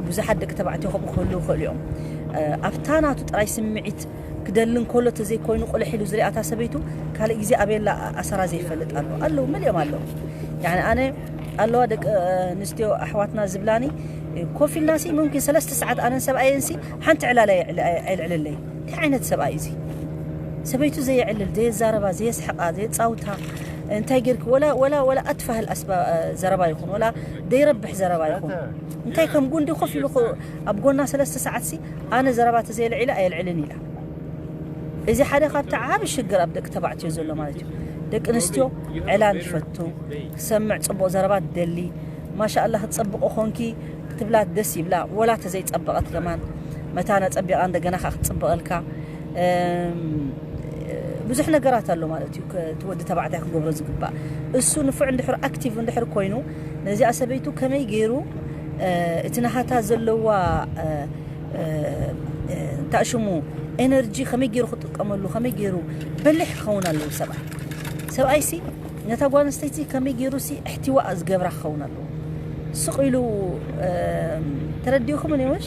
ብዙሓት ደቂ ተባዕትዮ ከምኡ ክህልዉ ይኽእሉ እዮም። ኣብታ ናቱ ጥራይ ስምዒት ክደሊ እንከሎ ተዘይኮይኑ ቁልሕ ኢሉ ዝሪኣታ ሰበይቱ ካልእ ግዜ ኣበየላ ኣሰራ ዘይፈልጥ ኣሎ ኣለዉ መሊኦም ኣለዉ። ያኒ ኣነ ኣለዋ ደቂ ኣንስትዮ ኣሕዋትና ዝብላኒ ኮፍ ኢልና ሲ ሙምኪን ሰለስተ ሰዓት ኣነን ሰብኣየን ሲ ሓንቲ ዕላል ኣየልዕለይ። እንታይ ዓይነት ሰብኣይ እዚ ሰበይቱ ዘየዕልል ዘየዛረባ ዘየስሕቃ ዘየፃውታ እንታይ ጌርክ ወላ ወላ ወላ ኣትፋህል ኣስባ ዘረባ ይኹን ወላ ዘይረብሕ ዘረባ ይኹን እንታይ ከም ጉንዲ ኮፍ ኢሉ ኣብ ጎና ሰለስተ ሰዓት ሲ ኣነ ዘረባ ተዘየልዒለ ኣየልዕልን ኢላ። እዚ ሓደ ካብቲ ዓቢ ሽግር ኣብ ደቂ ተባዕትዮ ዘሎ ማለት እዩ። ደቂ ኣንስትዮ ዕላል ይፈቱ ክሰምዕ ፅቡቕ ዘረባ ትደሊ ማሻ ኣላ ክትፀብቕ ኾንኪ ክትብላ ደስ ይብላ ወላ ተዘይፀበቐት ከማን መታና ፀቢቓ እንደገና ከዓ ክትፅበቐልካ ብዙሕ ነገራት ኣሎ ማለት እዩ። እቲ ወዲ ተባዕታይ ክገብሮ ዝግባእ እሱ ንፉዕ እንድሕር ኣክቲቭ እንድሕር ኮይኑ ነዚኣ ሰበይቱ ከመይ ገይሩ እቲ ናሃታ ዘለዋ እንታይ ሽሙ ኤነርጂ ከመይ ገይሩ ክጥቀመሉ ከመይ ገይሩ በሊሕ ክኸውን ኣለዎ ሰብኣይ ሰብኣይ ሲ ነታ ጓል ኣንስተይቲ ከመይ ገይሩ ሲ እሕትዋእ ዝገብራ ክኸውን ኣለዎ ስቕ ኢሉ ተረዲእኹም እኔዎች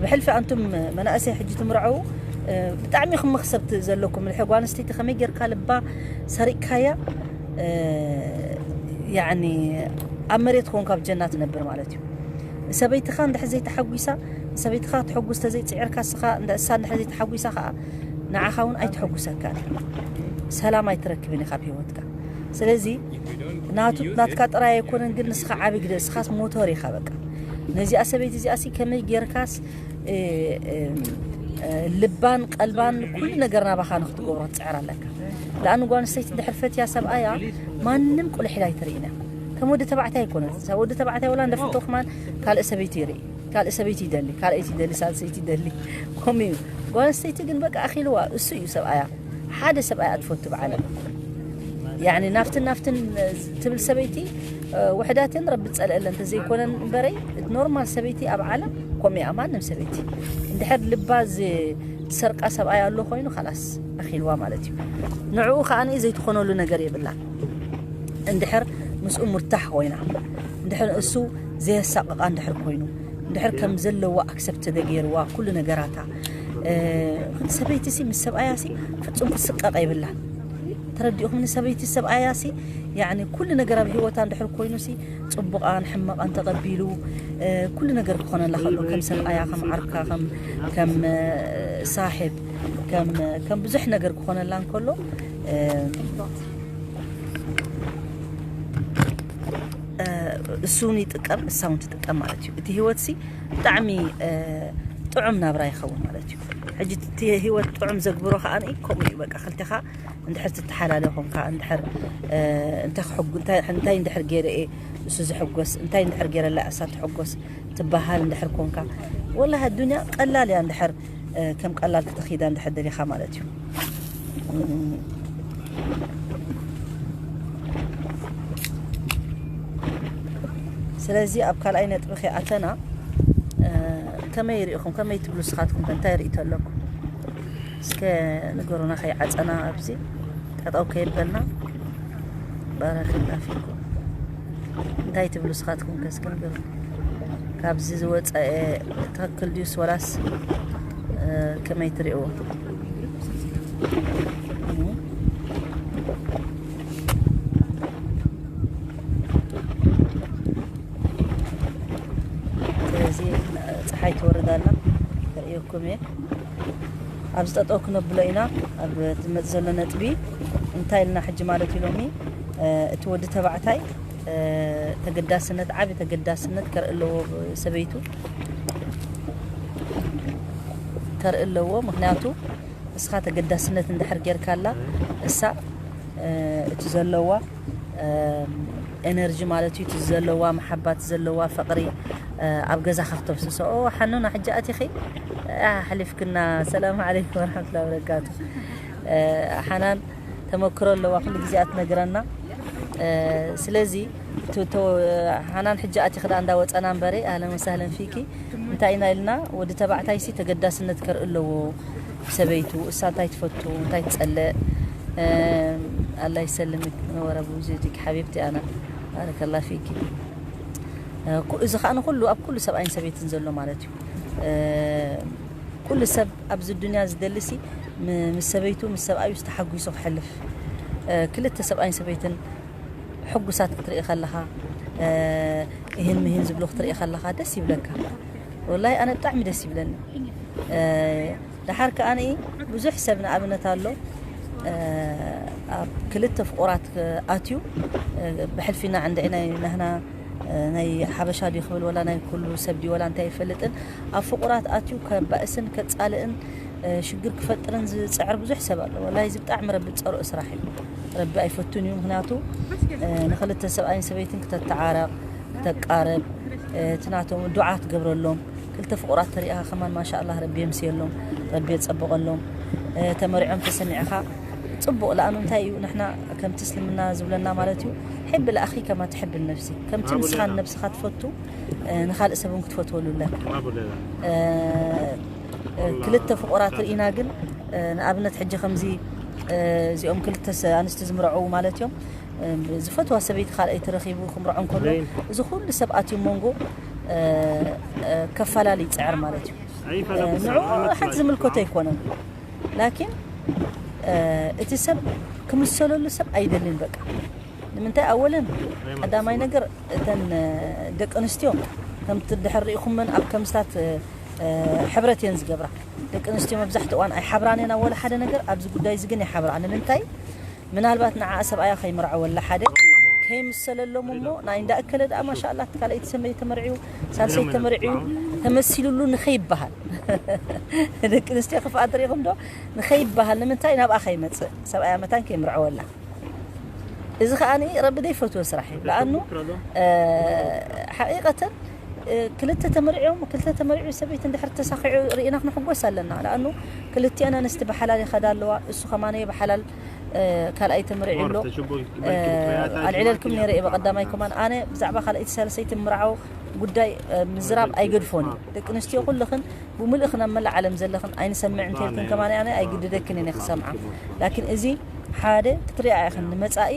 ብሕልፊ ኣንቱም መናእሰይ ሕጂ ትምርዐው ብጣዕሚ ኢኹም መኽሰብቲ ዘለኩም ልሐ ጓል ኣንስተይቲ ከመይ ጌርካ ልባ ሰሪቅካያ ያኒ ኣብ መሬት ኮንካ ኣብ ጀና ትነብር ማለት እዩ። ሰበይትኻ እንድሕር ዘይተሓጒሳ ሰበይትኻ ትሕጉስ ተዘይፅዕርካ ስኻ እሳ እንድሕር ዘይተሓጒሳ ከዓ ንዓኻ እውን ኣይትሕጉሰካን ሰላም ኣይትረክብን ኢኻ ኣብ ህይወትካ። ስለዚ ናትካ ጥራይ ኣይኮነን ግን ንስኻ ዓቢ ግደ ንስኻስ ሞተር ኢኻ በቃ። ነዚኣ ሰበይቲ እዚኣ ሲ ከመይ ጌርካስ ልባን ቀልባን ኩሉ ነገር ናባኻ ንክትገብሮ ትፅዕር ኣለካ። ለኣን ጓል ኣንስተይቲ ድሕር ፈትያ ሰብኣያ ማንም ቁልሕ ኢላ ኣይትርኢና። ከም ወዲ ተባዕታይ ኣይኮነት ወዲ ተባዕታይ ወላ እንደፈተው ከማን ካልእ ሰበይቲ ይርኢ ካልእ ሰበይቲ ይደሊ ካልኣይቲ ይደሊ ሳልሰይቲ ይደሊ ከምኡ እዩ። ጓል ኣንስተይቲ ግን በቃ ኣኺልዋ እሱ እዩ ሰብኣያ ሓደ ሰብኣይ ኣትፈቱ ብዓለም ያኒ ናፍትን ናፍትን ትብል ሰበይቲ ውሕዳትን ረቢ ጸልአለን ተዘይኮነን እምበረይ ኖርማል ሰበይቲ ኣብ ዓለም ኮሚያ ማንም ሰበይቲ እንድሕር ልባ ዝሰርቃ ሰብኣይ ኣሎ ኮይኑ ካላስ ኣኺልዋ ማለት እዩ። ንዕኡ ከኣ ዘይትኾነሉ ነገር የብላ እንድሕር ምስኡ ሙርታሕ ኮይና እንድሕር እሱ ዘየሳቅቃ እንድሕር ኮይኑ እንድሕር ከም ዘለዋ ኣክሰፕት ተገይርዋ ኩሉ ነገራታ ሰበይቲ ሲ ምስ ሰብኣያ ሲ ፍጹም ክትስቀቅ የብላን። ተረዲእኹም ንሰበይቲ ሰብኣያ ሲ ያኒ ኩሉ ነገር ኣብ ህይወታ እንድሕር ኮይኑ ሲ ጽቡቃን ሕመቃን ተቀቢሉ ኩሉ ነገር ክኾነላ ከሎ ከም ሰብኣያ ከም ዓርካ ከም ከም ሳሕብ ከም ከም ብዙሕ ነገር ክኾነላ እንከሎ እሱን ይጥቀም እሳውን ትጥቀም ማለት እዩ። እቲ ህይወት ሲ ብጣዕሚ ጥዑም ናብራ ይኸውን ማለት እዩ። ሕጂ እቲ ህይወት ጥዑም ዘግብሮ ከዓ ከምኡ እዩ። በቃ ክልቴኻ እንድሕር ትተሓላለ ኾንካ እንድሕር እንታይ ክሕጉ እንታይ እንታይ እንድሕር ገይረ እየ እሱ ዝሕጎስ እንታይ እንድሕር ገይረላ እሳ ትሕጎስ ትበሃል እንድሕር ኮንካ ወላሂ ኣዱንያ ቀላል እያ እንድሕር ከም ቀላል ክተኺዳ እንድሕር ደሊኻ ማለት እዩ። ስለዚ ኣብ ካልኣይ ነጥቢ ከይኣተና ከመይ ርኢኹም ከመይ ትብሉ ስኻትኩም ከ እንታይ ርእቶ ኣለኩም? እስከ ንገሩና ከይዓጸና ኣብዚ ጠጠው ከይበልና። ባረከላ ፊኩም። እንታይ ትብሉ ስኻትኩም ከ እስኪ ንገሩ። ካብዚ ዝወጸ ትኽክል ድዩስ ወላስ ከመይ ትርእዎ? ስለዚ ጸሓይ ትወርድ ኣላ። ከርእየኩም እየ። ኣብዚ ጠጠው ክነብሎ ኢና። ኣብ ዝመጽእ ዘሎ ነጥቢ እንታይ ኢልና ሕጂ ማለት እዩ ሎሚ እቲ ወዲ ተባዕታይ ተገዳስነት ዓቢ ተገዳስነት ከርኢ ኣለዎ። ሰበይቱ ከርኢ ኣለዎ። ምክንያቱ እስኻ ተገዳስነት እንድሕር ጌርካላ እሳ እቲ ዘለዋ ኤነርጂ ማለት እዩ እቲ ዘለዋ መሓባት ዘለዋ ፍቕሪ ኣብ ገዛኻ ክተፍስሶ። ኦ ሓኑና ሕጂ ኣቲኺ ኣሕሊፍክና። ሰላም ዓለይኩም ወረሕመቱላ ወበረካቱ። ሓናን ተመክሮ ኣለዋ ኩሉ ግዜ ኣትነግረና። ስለዚ ሓናን ሕጂ ኣቲኺ ዳ እንዳወፀና እምበሪ ኣህለን ወሳህለን ፊኪ። እንታይ ኢና ኢልና ወዲ ተባዕታይሲ ተገዳስነት ከርኢ ኣለዎ። ሰበይቱ እሳ እንታይ ትፈቱ እንታይ ትፀልእ። ኣላ ይሰልምክ ወረቡ ዝድክ ሓቢብቲ ኣና ባረከላ ፊኪ። እዚ ከዓ ንኩሉ ኣብ ኩሉ ሰብኣይን ሰበይትን ዘሎ ማለት እዩ። ኩሉ ሰብ ኣብዚ ዱንያ ዝደልሲ ምስ ሰበይቱ ምስ ሰብኣዩ ዝተሓጒሱ ክሕልፍ። ክልተ ሰብኣይን ሰበይትን ሕጉሳት ክትርኢ ከለኻ፣ እህን ምህን ዝብሉ ክትርኢ ከለኻ ደስ ይብለካ። ወላሂ ኣነ ብጣዕሚ ደስ ይብለኒ። ደሓር ከኣ ብዙሕ ሰብ ንኣብነት ኣሎ ኣብ ክልተ ፍቑራት ኣትዩ ብሕልፊና ዕንድዒ ናይ ናህና ናይ ሓበሻ ድዩ ክብል ወላ ናይ ኩሉ ሰብ ድዩ ወላ እንታይ ይፈልጥን ኣብ ፍቑራት ኣትዩ ከባእስን ከጻልእን ሽግር ክፈጥርን ዝጽዕር ብዙሕ ሰብ ኣሎ። ወላሂ እዚ ብጣዕሚ ረቢ ዝጸልኦ ስራሕ እዩ። ረቢ ኣይፈቱን እዩ። ምክንያቱ ንክልተ ሰብኣይን ሰበይትን ክተተዓረቕ ክተቃርብ እቲ ናቶም ዱዓ ትገብረሎም ክልተ ፍቑራት ተሪእኻ ከማን ማሻ ኣላህ ረቢ የምስየሎም ረቢ የጸብቐሎም። ተመሪዖም ተሰሚዕኻ ጽቡቕ ለኣኑ እንታይ እዩ ንሕና ከምቲ እስልምና ዝብለና ማለት እዩ ሕቢ ለኣኺ ከማ ትሕቢ ነፍሲ ከምቲ ንስኻ ነብስኻ ትፈቱ ንኻልእ ሰብ እውን ክትፈትወሉ ኣለካ። ክልተ ፍቑራት ርኢና ግን ንኣብነት ሕጂ ከምዚ እዚኦም ክልተ ኣንስቲ ዝምርዐው ማለት እዮም ዝፈትዋ ሰበይቲ ካልኣይ ተረኺቡ ክምርዖ እንከሎ እዚ ኩሉ ሰብ ኣትዩ መንጎ ከፈላለ ይፅዕር ማለት እዩ። ንኡ ሓንቲ ዝምልከቶ ኣይኮነን ላኪን እቲ ሰብ ክምሰለሉ ሰብ ኣይደልን በቃ። ንምንታይ ኣወለን ቀዳማይ ነገር እተን ደቂ ኣንስትዮ ከምቲ ድሕር ርኢኹመን ኣብ ከምስታት ሕብረት እየን ዝገብራ። ደቂ ኣንስትዮ መብዛሕትኡ እዋን ኣይሓብራን እየን ኣብ ወላ ሓደ ነገር ኣብዚ ጉዳይ እዚ ግን ይሓብራ። ንምንታይ ምናልባት ንዓ ሰብኣያ ከይምርዐወላ ሓደ ከይምሰለሎም እሞ ናይ እንዳእከለ ደኣ ማሻላ ካልኣይቲ ሰመይ ተመርዕዩ ሳልሰይ ተመርዕዩ ተመሲሉሉ ንኸይበሃል ደቂ ኣንስትዮ ክፍኣት ርኢኹም ዶ ንኸይበሃል ንምንታይ ናብኣ ከይመፅእ ሰብኣያ መታን ከይምርዐወላ እዚ ከኣ ረቢ ዘይፈትዎ ስራሕ እዩ ለኣኑ ሓቂቀተን ክልተ ተመርዕዮም ክልተ ተመርዕዩ ሰበይቲ እንድሕር ተሳኺዑ ርኢና ክንሕጎስ ኣለና ለኣኑ ክልቲአን ኣንስቲ ብሓላል ይኸዳ ኣለዋ እሱ ከማነየ ብሓላል ካልኣይ ተመርዕዩ ኣሎ ኣልዕለልኩም ነይረ እየ በቀዳማይ ከማን ኣነ ብዛዕባ ካልኣይቲ ሳልሰይቲ ምርዓው ጉዳይ ምዝራብ ኣይገድፎን እዩ ደቂ ኣንስትዮ ኩልኽን ብምልእኽን ኣብ መላእ ዓለም ዘለኽን ኣይንሰምዕ እንተልክን ከማን ኣነ ኣይግድደክን እየ ክሰምዓ ላኪን እዚ ሓደ ክትሪኣ ኢኽን ንመፃኢ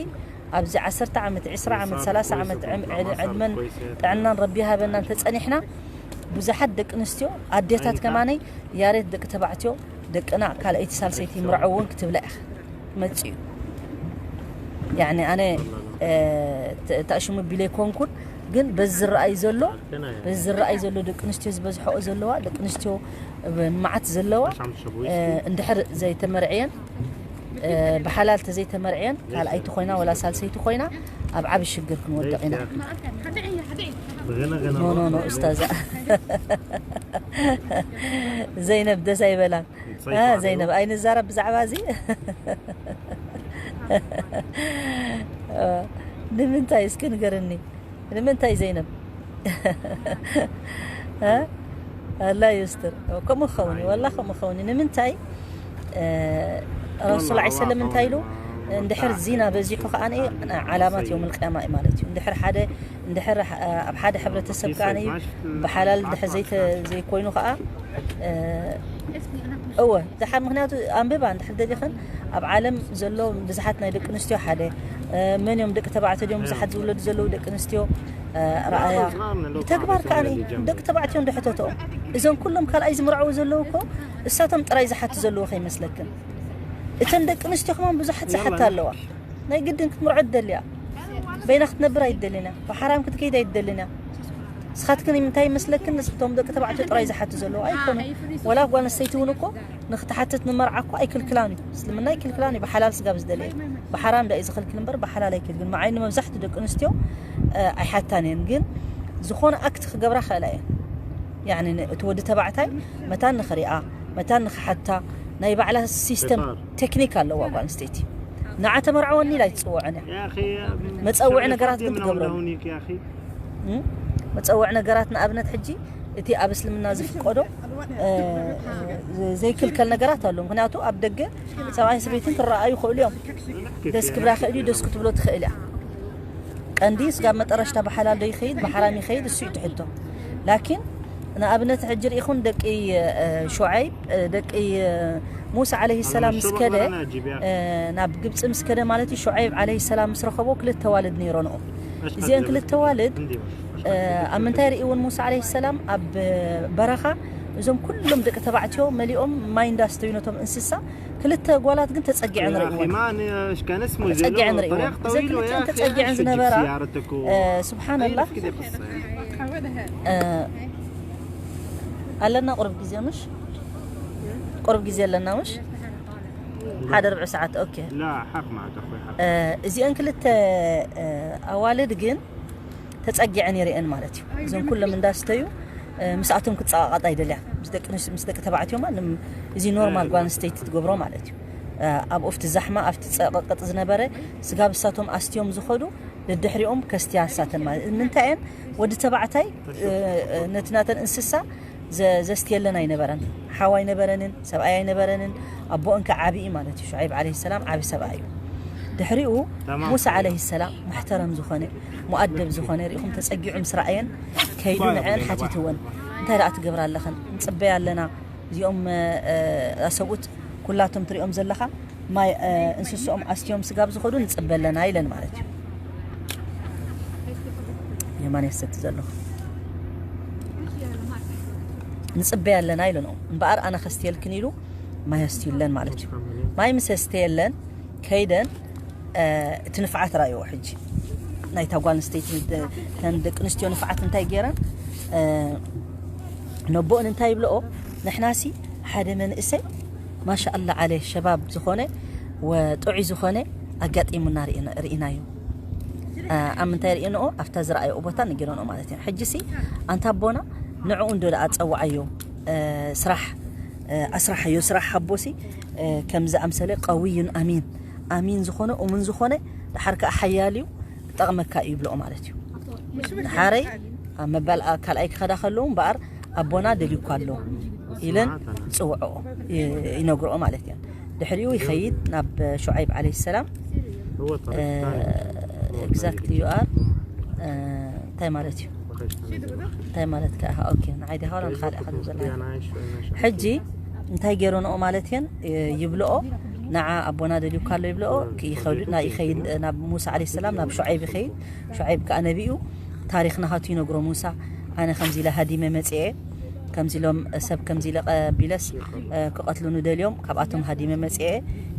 ኣብዚ ዓሰርተ ዓመት ዕስራ ዓመት ሰላሳ ዓመት ዕድመን ጥዕናን ረቢ ሃበና እንተፀኒሕና ብዙሓት ደቂ ኣንስትዮ ኣዴታት ከማነይ ያሬት ደቂ ተባዕትዮ ደቅና ካልኣይቲ ሳልሰይቲ ምርዐው እውን ክትብላ ኢኻ መፅኡ ያኒ ኣነ ተእሽሙ ቢለ ኮንኩን ግን በዚ ዝረኣይ ዘሎ በዚ ዝረኣይ ዘሎ ደቂ ኣንስትዮ ዝበዝሐኦ ዘለዋ ደቂ ኣንስትዮ መዓት ዘለዋ እንድሕር ዘይተመርዕየን ብሓላል ተዘይተመርዕየን ካልኣይቲ ኮይና ወላ ሳልሰይቲ ኮይና ኣብ ዓቢ ሽግር ክንወድቕ ኢና ኖ ኖ ኖ ኡስታዛ ዘይነብ ደስ ኣይበላን ዘይነብ ኣይንዛረብ ብዛዕባ እዚ ንምንታይ እስኪ ንገርኒ ንምንታይ ዘይነብ ኣላ ይስትር ከምኡ ክኸውን እዩ ወላ ከምኡ ክኸውን እዩ ንምንታይ ረሱል ዓ ሰለም እንታይ ኢሉ እንድሕር ዚና በዚሑ ከዓ ዓላማት ዮም ልቅያማ እዩ ማለት እዩ እንድሕር ሓደ እንድሕር ኣብ ሓደ ሕብረተሰብ ከኣ ብሓላል ድሕር ዘይተ ዘይኮይኑ ከኣ እወ ድሓር ምክንያቱ ኣንብባ እንድሕር ደሊኽን ኣብ ዓለም ዘሎ ብዙሓት ናይ ደቂ ኣንስትዮ ሓደ መን እዮም ደቂ ተባዕትዮ ድዮም ብዙሓት ዝውለዱ ዘለዉ ደቂ ኣንስትዮ ረኣያ ብተግባር ከኣ ደቂ ተባዕትዮ እንድሕተትኦም እዞም ኩሎም ካልኣይ ዝምርዓዉ ዘለዉ እኮ እሳቶም ጥራይ ዝሓቱ ዘለዉ ከይመስለክን እተን ደቂ ኣንስትዮ ከማን ብዙሓት ዝሓታ ኣለዋ ናይ ግድን ክትምርዖ ትደልያ በይና ክትነብር ኣይደልን እያ ብሓራም ክትከይድ ኣይደልን እያ ንስኻትክን እንታይ ይመስለክን ንስቶም ደቂ ተባዕትዮ ጥራይ ዝሓቱ ዘለዉ ኣይኮኑ ወላ ጓል ኣንስተይቲ እውን እኮ ንክትሓትት ንመርዓ እኮ ኣይክልክላን እዩ እስልምና ኣይክልክላን እዩ ብሓላል ስጋብ ዝደለየ ብሓራም ዳ እዩ ዝኽልክል እምበር ብሓላል ኣይክልክል መዓይኒ መብዛሕትኡ ደቂ ኣንስትዮ ኣይሓታን እየን ግን ዝኾነ ኣክት ክገብራ ክእላ እየን ያኒ እቲ ወዲ ተባዕታይ መታን ንኽሪኣ መታን ንኽሓታ ናይ ባዕላ ሲስተም ቴክኒክ ኣለዋ ጓል ኣንስተይቲ ንዓ ተመርዓወኒ ኢላ ኣይትፅውዖን እያ መፀውዒ ነገራት ግን ትገብረሉ መፀውዒ ነገራት ንኣብነት ሕጂ እቲ ኣብ እስልምና ዝፍቀዶ ዘይክልከል ነገራት ኣሎ ምክንያቱ ኣብ ደገ ሰብኣይ ሰበይትን ክረኣዩ ይኽእሉ እዮም ደስ ክብላ ክእል እዩ ደስ ክትብሎ ትኽእል እያ ቀንዲ ስጋብ መጠረሽታ ብሓላል ዶ ይኸይድ ብሓራም ይኸይድ እሱ እዩ ትሕቶ ላኪን ንኣብነት ሕጂ ርኢኹም ደቂ ሹዓይብ ደቂ ሙሳ ዓለይሂ ሰላም ምስ ከደ ናብ ግብፂ ምስ ከደ ማለት እዩ ሹዓይብ ዓለይሂ ሰላም ምስ ረኸቦ ክልተ ዋልድ ነይሮንኦ እዚአን ክልተ ዋልድ ኣብ ምንታይ ርእይውን ሙሳ ዓለይሂ ሰላም ኣብ በረኻ እዞም ኩሎም ደቂ ተባዕትዮ መሊኦም ማይ እንዳስተዩ ነቶም እንስሳ ክልተ ጓላት ግን ተጸጊዐን ርእይወን ተጸጊዐን ርእይወን እዘን ክልቲአን ተጸጊዐን ዝነበራ ስብሓንላህ ኣለና ቁርብ ግዜ ምሽ ቁርብ ግዜ ኣለና ምሽ ሓደ ርብዒ ሰዓት ኦኬ እዚአን ክልተ ኣዋልድ ግን ተጸጊዐን ይርእየን ማለት እዩ እዞም ኩሎም እንዳስተዩ ምስኣቶም ክጸቃቀጥ ኣይደልያ ምስ ደቂ ተባዕትዮ ማንም እዚ ኖርማል ጓል ኣንስተይቲ ትገብሮ ማለት እዩ ኣብ ኦፍቲ ዛሕማ ኣብቲ ጸቀቀጥ ዝነበረ ስጋብ እሳቶም ኣስትዮም ዝኸዱ ደድሕሪኦም ከስትያ እሳተን ማለት ምንታይ እየን ወዲ ተባዕታይ ነቲ ናተን እንስሳ ዘስትየለን ኣይነበረን ሓው ኣይነበረንን ሰብኣይ ኣይነበረንን ኣቦ እንካ ዓቢ እዩ ማለት እዩ ሹዓይብ ዓለይሂ ሰላም ዓቢ ሰብኣይ እዩ ድሕሪኡ ሙሳ ዓለይሂ ሰላም መሕተረም ዝኾነ ሙኣደብ ዝኾነ ርኢኹም ተጸጊዑ ምስ ረኣየን ከይዱ ንዐን ሓቲትወን እንታይ ደኣ ትገብራ ኣለኸን ንጽበያ ኣለና እዚኦም ኣሰብኡት ኩላቶም ትሪኦም ዘለኻ ማይ እንስስኦም ኣስትዮም ስጋብ ዝኸዱ ንጽበ ኣለና ኢለን ማለት እዩ የማን የሰቲ ዘለኹ ንጽበ ኣለና ኢለንኦ እምበኣር ኣነ ከስትየልክን ኢሉ ማይ ኣስትዩለን ማለት እዩ ማይ ምስ ኣስተየለን ከይደን እቲ ንፍዓት ራእይዎ ሕጂ ናይታ ጓል ኣንስተይቲ ተን ደቂ ኣንስትዮ ንፍዓት እንታይ ገይረን ነቦእን እንታይ ይብልኦ ንሕናሲ ሓደ መንእሰይ ማሻኣላ ዓለ ሸባብ ዝኾነ ወጥዑይ ዝኾነ ኣጋጢሙና ርኢናዮ ኣብ ምንታይ ርእንኦ ኣብታ ዝረኣየኦ ቦታ ነጊረንኦ ማለት እዩ ሕጂ ሲ ኣንታ ኣቦና ንዕኡ እንዶ ደኣ ፀዋዓዮ ስራሕ ኣስራሓዮ ስራሕ ሃቦሲ ከም ዝኣምሰለ ቀውዩን ኣሚን ኣሚን ዝኾነ እሙን ዝኾነ ድሓር ከዓ ሓያል እዩ ክጠቕመካ እዩ ይብልኦ ማለት እዩ ድሓረይ ኣብ መባል ካልኣይ ክኸዳ ከለዉ እምበኣር ኣቦና ደልዩኳ ኣሎ ኢለን ይፅውዕኦ ይነግርኦ ማለት እየን ድሕሪኡ ይኸይድ ናብ ሹዓይብ ዓለይሂ ሰላም exactly you are እንታይ ማለት እዩ እንታይ ማለት ከ ኦኬ ንዓይ ዲኻ ወላ ንኻልእ ኢኻ ትብል ዘላ ሕጂ እንታይ ገይረንኦ ማለት እየን ይብልኦ ንዓ ኣቦና ደልዩካ ኣሎ ይብልኦ ይኸዱ ይኸይድ ናብ ሙሳ ዓለይሂ ሰላም ናብ ሹዓይብ ይኸይድ ሹዓይብ ከዓ ነቢኡ ታሪኽ ናሃቱ ይነግሮ ሙሳ ኣነ ከምዚ ኢለ ሃዲመ መፅኤ ከምዚ ኢሎም ሰብ ከምዚ ኢለ ቀቢለስ ክቐትሉኒ ደልዮም ካብኣቶም ሃዲመ መፅኤ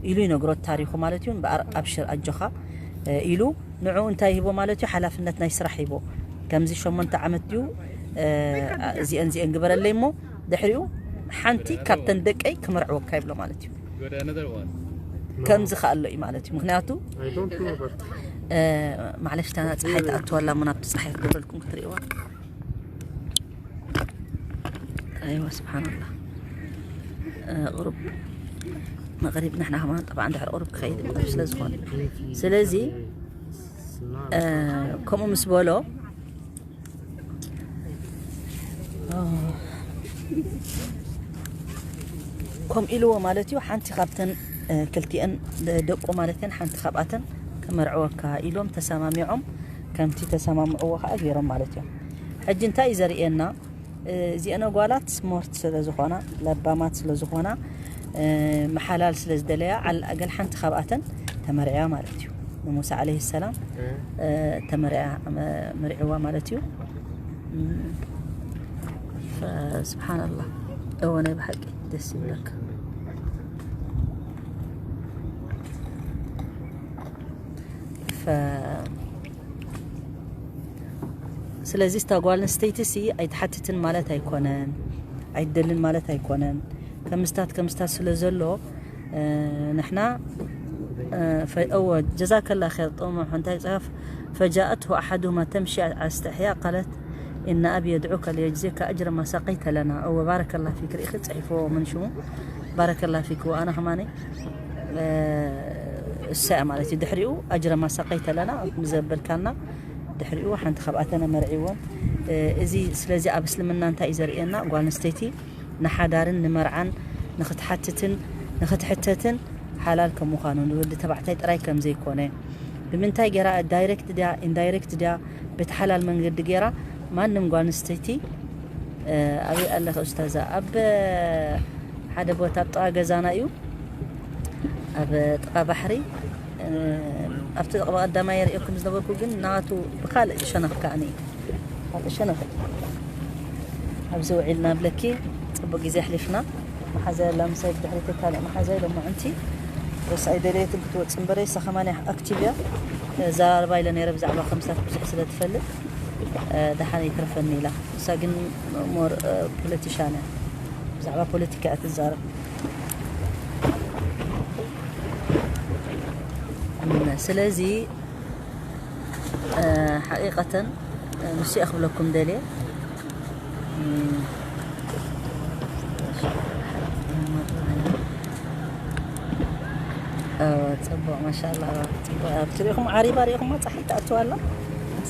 ኢሉ ይነግሮ ታሪኹ ማለት እዩ እምበኣር ኣብሽር ኣጆኻ ኢሉ ንዕኡ እንታይ ይህቦ ማለት እዩ ሓላፍነት ናይ ስራሕ ይህቦ ከምዚ ሸሞንተ ዓመት ድዩ እዚአን እዚአን ግበረለይ እሞ ድሕሪኡ ሓንቲ ካብተን ደቀይ ክመርዕወካ ይብሎ ማለት እዩ ከምዚ ከኣሎ እዩ ማለት እዩ ምክንያቱ ማዕለሽታና ፀሓይ ትኣትወላ ሞ ናብቲ ፀሓይ ክገብረልኩም ክትርእዋ ኣይዋ ስብሓንላ ቁሩብ መቅሪብ ንሕና ከማን ጠብዓ እንድሕር ቁሩብ ክኸይድ ቁሩብ ስለ ዝኾነ ስለዚ ከምኡ ምስ በሎ ከምኡ ኢልዎ ማለት እዩ ሓንቲ ካብተን ክልቲአን ደቁ ማለት እየን ሓንቲ ካብኣተን ከመርዕወካ ኢሎም ተሰማሚዖም ከምቲ ተሰማምዕዎ ከዓ ገይሮም ማለት እዮም። ሕጂ እንታይ እዩ ዘርእየና? እዚአን ጓላት ስሞርት ስለ ዝኾና፣ ለባማት ስለ ዝኾና፣ መሓላል ስለ ዝደለያ፣ ዓል ኣገል ሓንቲ ካብኣተን ተመርዕያ ማለት እዩ። ንሙሳ ዓለይሂ ሰላም ተመርዕያ፣ መርዕዋ ማለት እዩ። ስብሓንላህ። እወ፣ ናይ ብሓቂ ደስ ይብለካ። ስለዚ እታ ጓል ኣንስተይቲ ሲ ኣይትሓትትን ማለት ኣይኮነን፣ ኣይትደልን ማለት ኣይኮነን። ከምስታት ከምስታት ስለ ዘሎ ንሕና እወ ጀዛከላ ኸይር ጥሙሕ እንታይ ጽሐፍ ፈጃእትሁ ኣሓዱሁማ ተምሺ ኣስተሕያ ቃለት إن أبي يدعوك ليجزيك أجر ما سقيت لنا. أو بارك الله فيك رئيخ صحيفه من شو بارك الله فيك وأنا خماني እሳ ማለት እዩ ድሕሪኡ ኣጅረ ማሳቀይ ተለና ምዘበልካና ድሕሪኡ ሓንቲ ካብኣተነ መርዒዎን እዚ ስለዚ ኣብ እስልምና እንታይ እዩ ዘርእየና ጓል ኣንስተይቲ ንሓዳርን ንመርዓን ንክትሓትትን ንክትሕተትን ሓላል ከም ምዃኑ ንወዲ ተባዕታይ ጥራይ ከም ዘይኮነ ብምንታይ ገይራ ዳይሬክት ድያ ኢንዳይሬክት ድያ በቲ ሓላል መንገዲ ገይራ ማንም ጓል ኣንስተይቲ ኣበይ ኣለኸ ኡስታዛ ኣብ ሓደ ቦታ ኣብ ጥቓ ገዛና እዩ ኣብ ጥቓ ባሕሪ ኣብቲ ጥቕባ ቀዳማይ የርእየኩም ዝነበርኩ ግን ናቱ ብካልእ ሸነኽ ከዓኒ ካልእ ሸነኽ ኣብዚ ውዒልና ብለኪ ፅቡቅ ግዜ ኣሕሊፍና መሓዛ ያላ ምሳይ ብድሕሪት ካልእ መሓዛ ኢሎ ምዕንቲ ርእሳ ኣይደለየትን ክትወፅ እምበረ እሳ ከማን ኣክቲቭ እያ ዘራርባ ኢለ ነይረ ብዛዕባ ከምሳት ብዙሕ ስለ ትፈልጥ ደሓን ይትረፈኒ ኢላ እሳ ግን ሞር ፖለቲሻን እያ ብዛዕባ ፖለቲካ እያ ትዛረብ ስለዚ ሓቂቀተን ንሱ ክብለኩም ደልየ ፅቡቅ ማሻላ ፅቡቅ ኣብቲ ሪኢኹም ዓሪባ ሪኢኹማ ፀሓይ ትኣትዋ ኣላ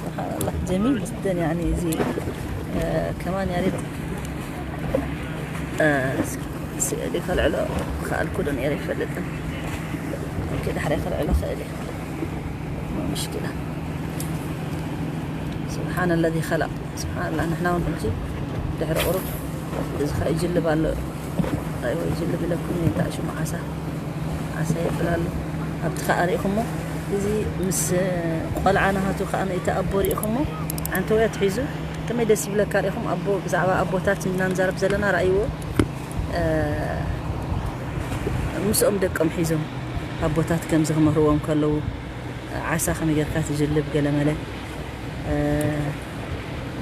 ስብሓንላ ጀሚል ጅደን ያኒ እዚ ከማን ያሬድ ስእሊ ከልዕሎ ክኣልኩ ዶ ነይረ ይፈልጥን ዳሕራይ ከልዕሎ ክእል እየ مشكلة سبحان الذي خلق سبحان الله ንሕና እውን ሕጂ ድሕሪ ቁሩብ እዚ ኸ ይጅልብ ኣሎ ኣይወ ይጅልብ ኢለኩም እየ እንታይ ሽሙ ዓሳ ዓሳ የብል ኣሎ ኣብቲ ከዓ ርኢኹሞ እዚ ምስ ቆልዓ ናሃቱ ከዓ እቲ ኣቦ ርኢኹሞ ዓንተውያ ትሒዙ ከመይ ደስ ይብለካ ርኢኹም ኣቦ ብዛዕባ ኣቦታት ኢና ንዛረብ ዘለና ረኣይዎ ምስኦም ደቆም ሒዞም ኣቦታት ከምዚ ክምህርዎም ከለዉ ዓሳ ከመይ ጌርካ ትጅልብ ገለመለ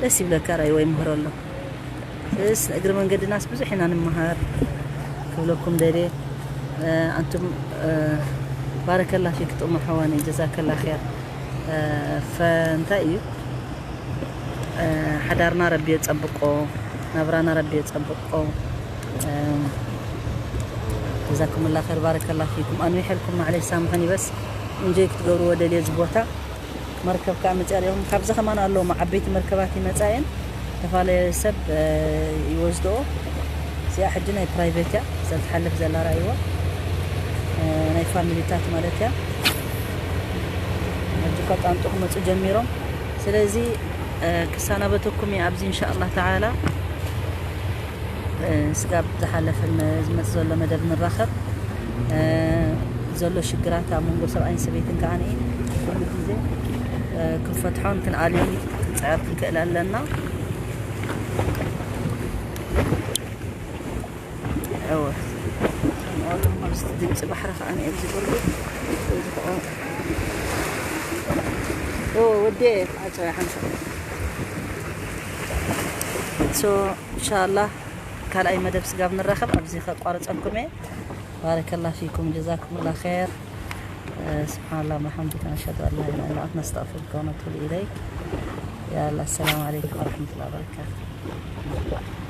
ደስ ይብለካ ራእይዎ ይምህሮ ኣሎ ስ እግሪ መንገድናስ ብዙሕ ኢና ንምሃር ክብለኩም ደልየ ኣንቱም ባረከላ ፊክ ጥሙ ሓዋኒ ጀዛከላ ር ፈንታይ እዩ ሓዳርና ረቢ የጸብቆ ናብራና ረቢ የጸብቆ ጀዛኩምላ ር ባረከላ ፊኩም ኣንዊሐልኩም ማዕለሽ ሳምሐኒ በስ እንጆይ ክትገብርዎ ደልየ እዚ ቦታ መርከብ ከዓ መፅያ ሪኦም ካብዚ ከማን ኣለዎም ዓበይቲ መርከባት ይመፃ እየን ተፈላለየ ሰብ ይወስድኦ እዚኣ ሕጂ ናይ ፕራይቬት እያ እዛ ትሓልፍ ዘላ ራእይዋ ናይ ፋሚሊታት ማለት እያ ሕጂ እኳ ጣንጡ ክመፁ ጀሚሮም ስለዚ ክሰናበተኩም እየ ኣብዚ እንሻ ኣላ ተዓላ ስጋብ ዝሓለፈ ዝመፅ ዘሎ መደብ ንራኸብ ዘሎ ሽግራት ኣብ መንጎ ሰብኣይን ሰበይትን ከዓ ኩሉ ግዜ ክንፈትሖን ክንኣልዮን ክንፅዕር ክንክእል ኣለና እወ ድምፂ ባሕሪ ከዓ ኣብዚ በርዱ ወዲ ዓፀያ ሓንሳ እንሻላ ካልኣይ መደብ ስጋብ ንራኸብ ኣብዚ ከቋርፀልኩም እየ ባረከላ ፊኩም ጀዛኩም ላ ር سبحان الله وبحمدك نشهد أن لا إله إلا أنت نستغفرك ونتوب إليك يا الله السلام عليكم ورحمة الله وبركاته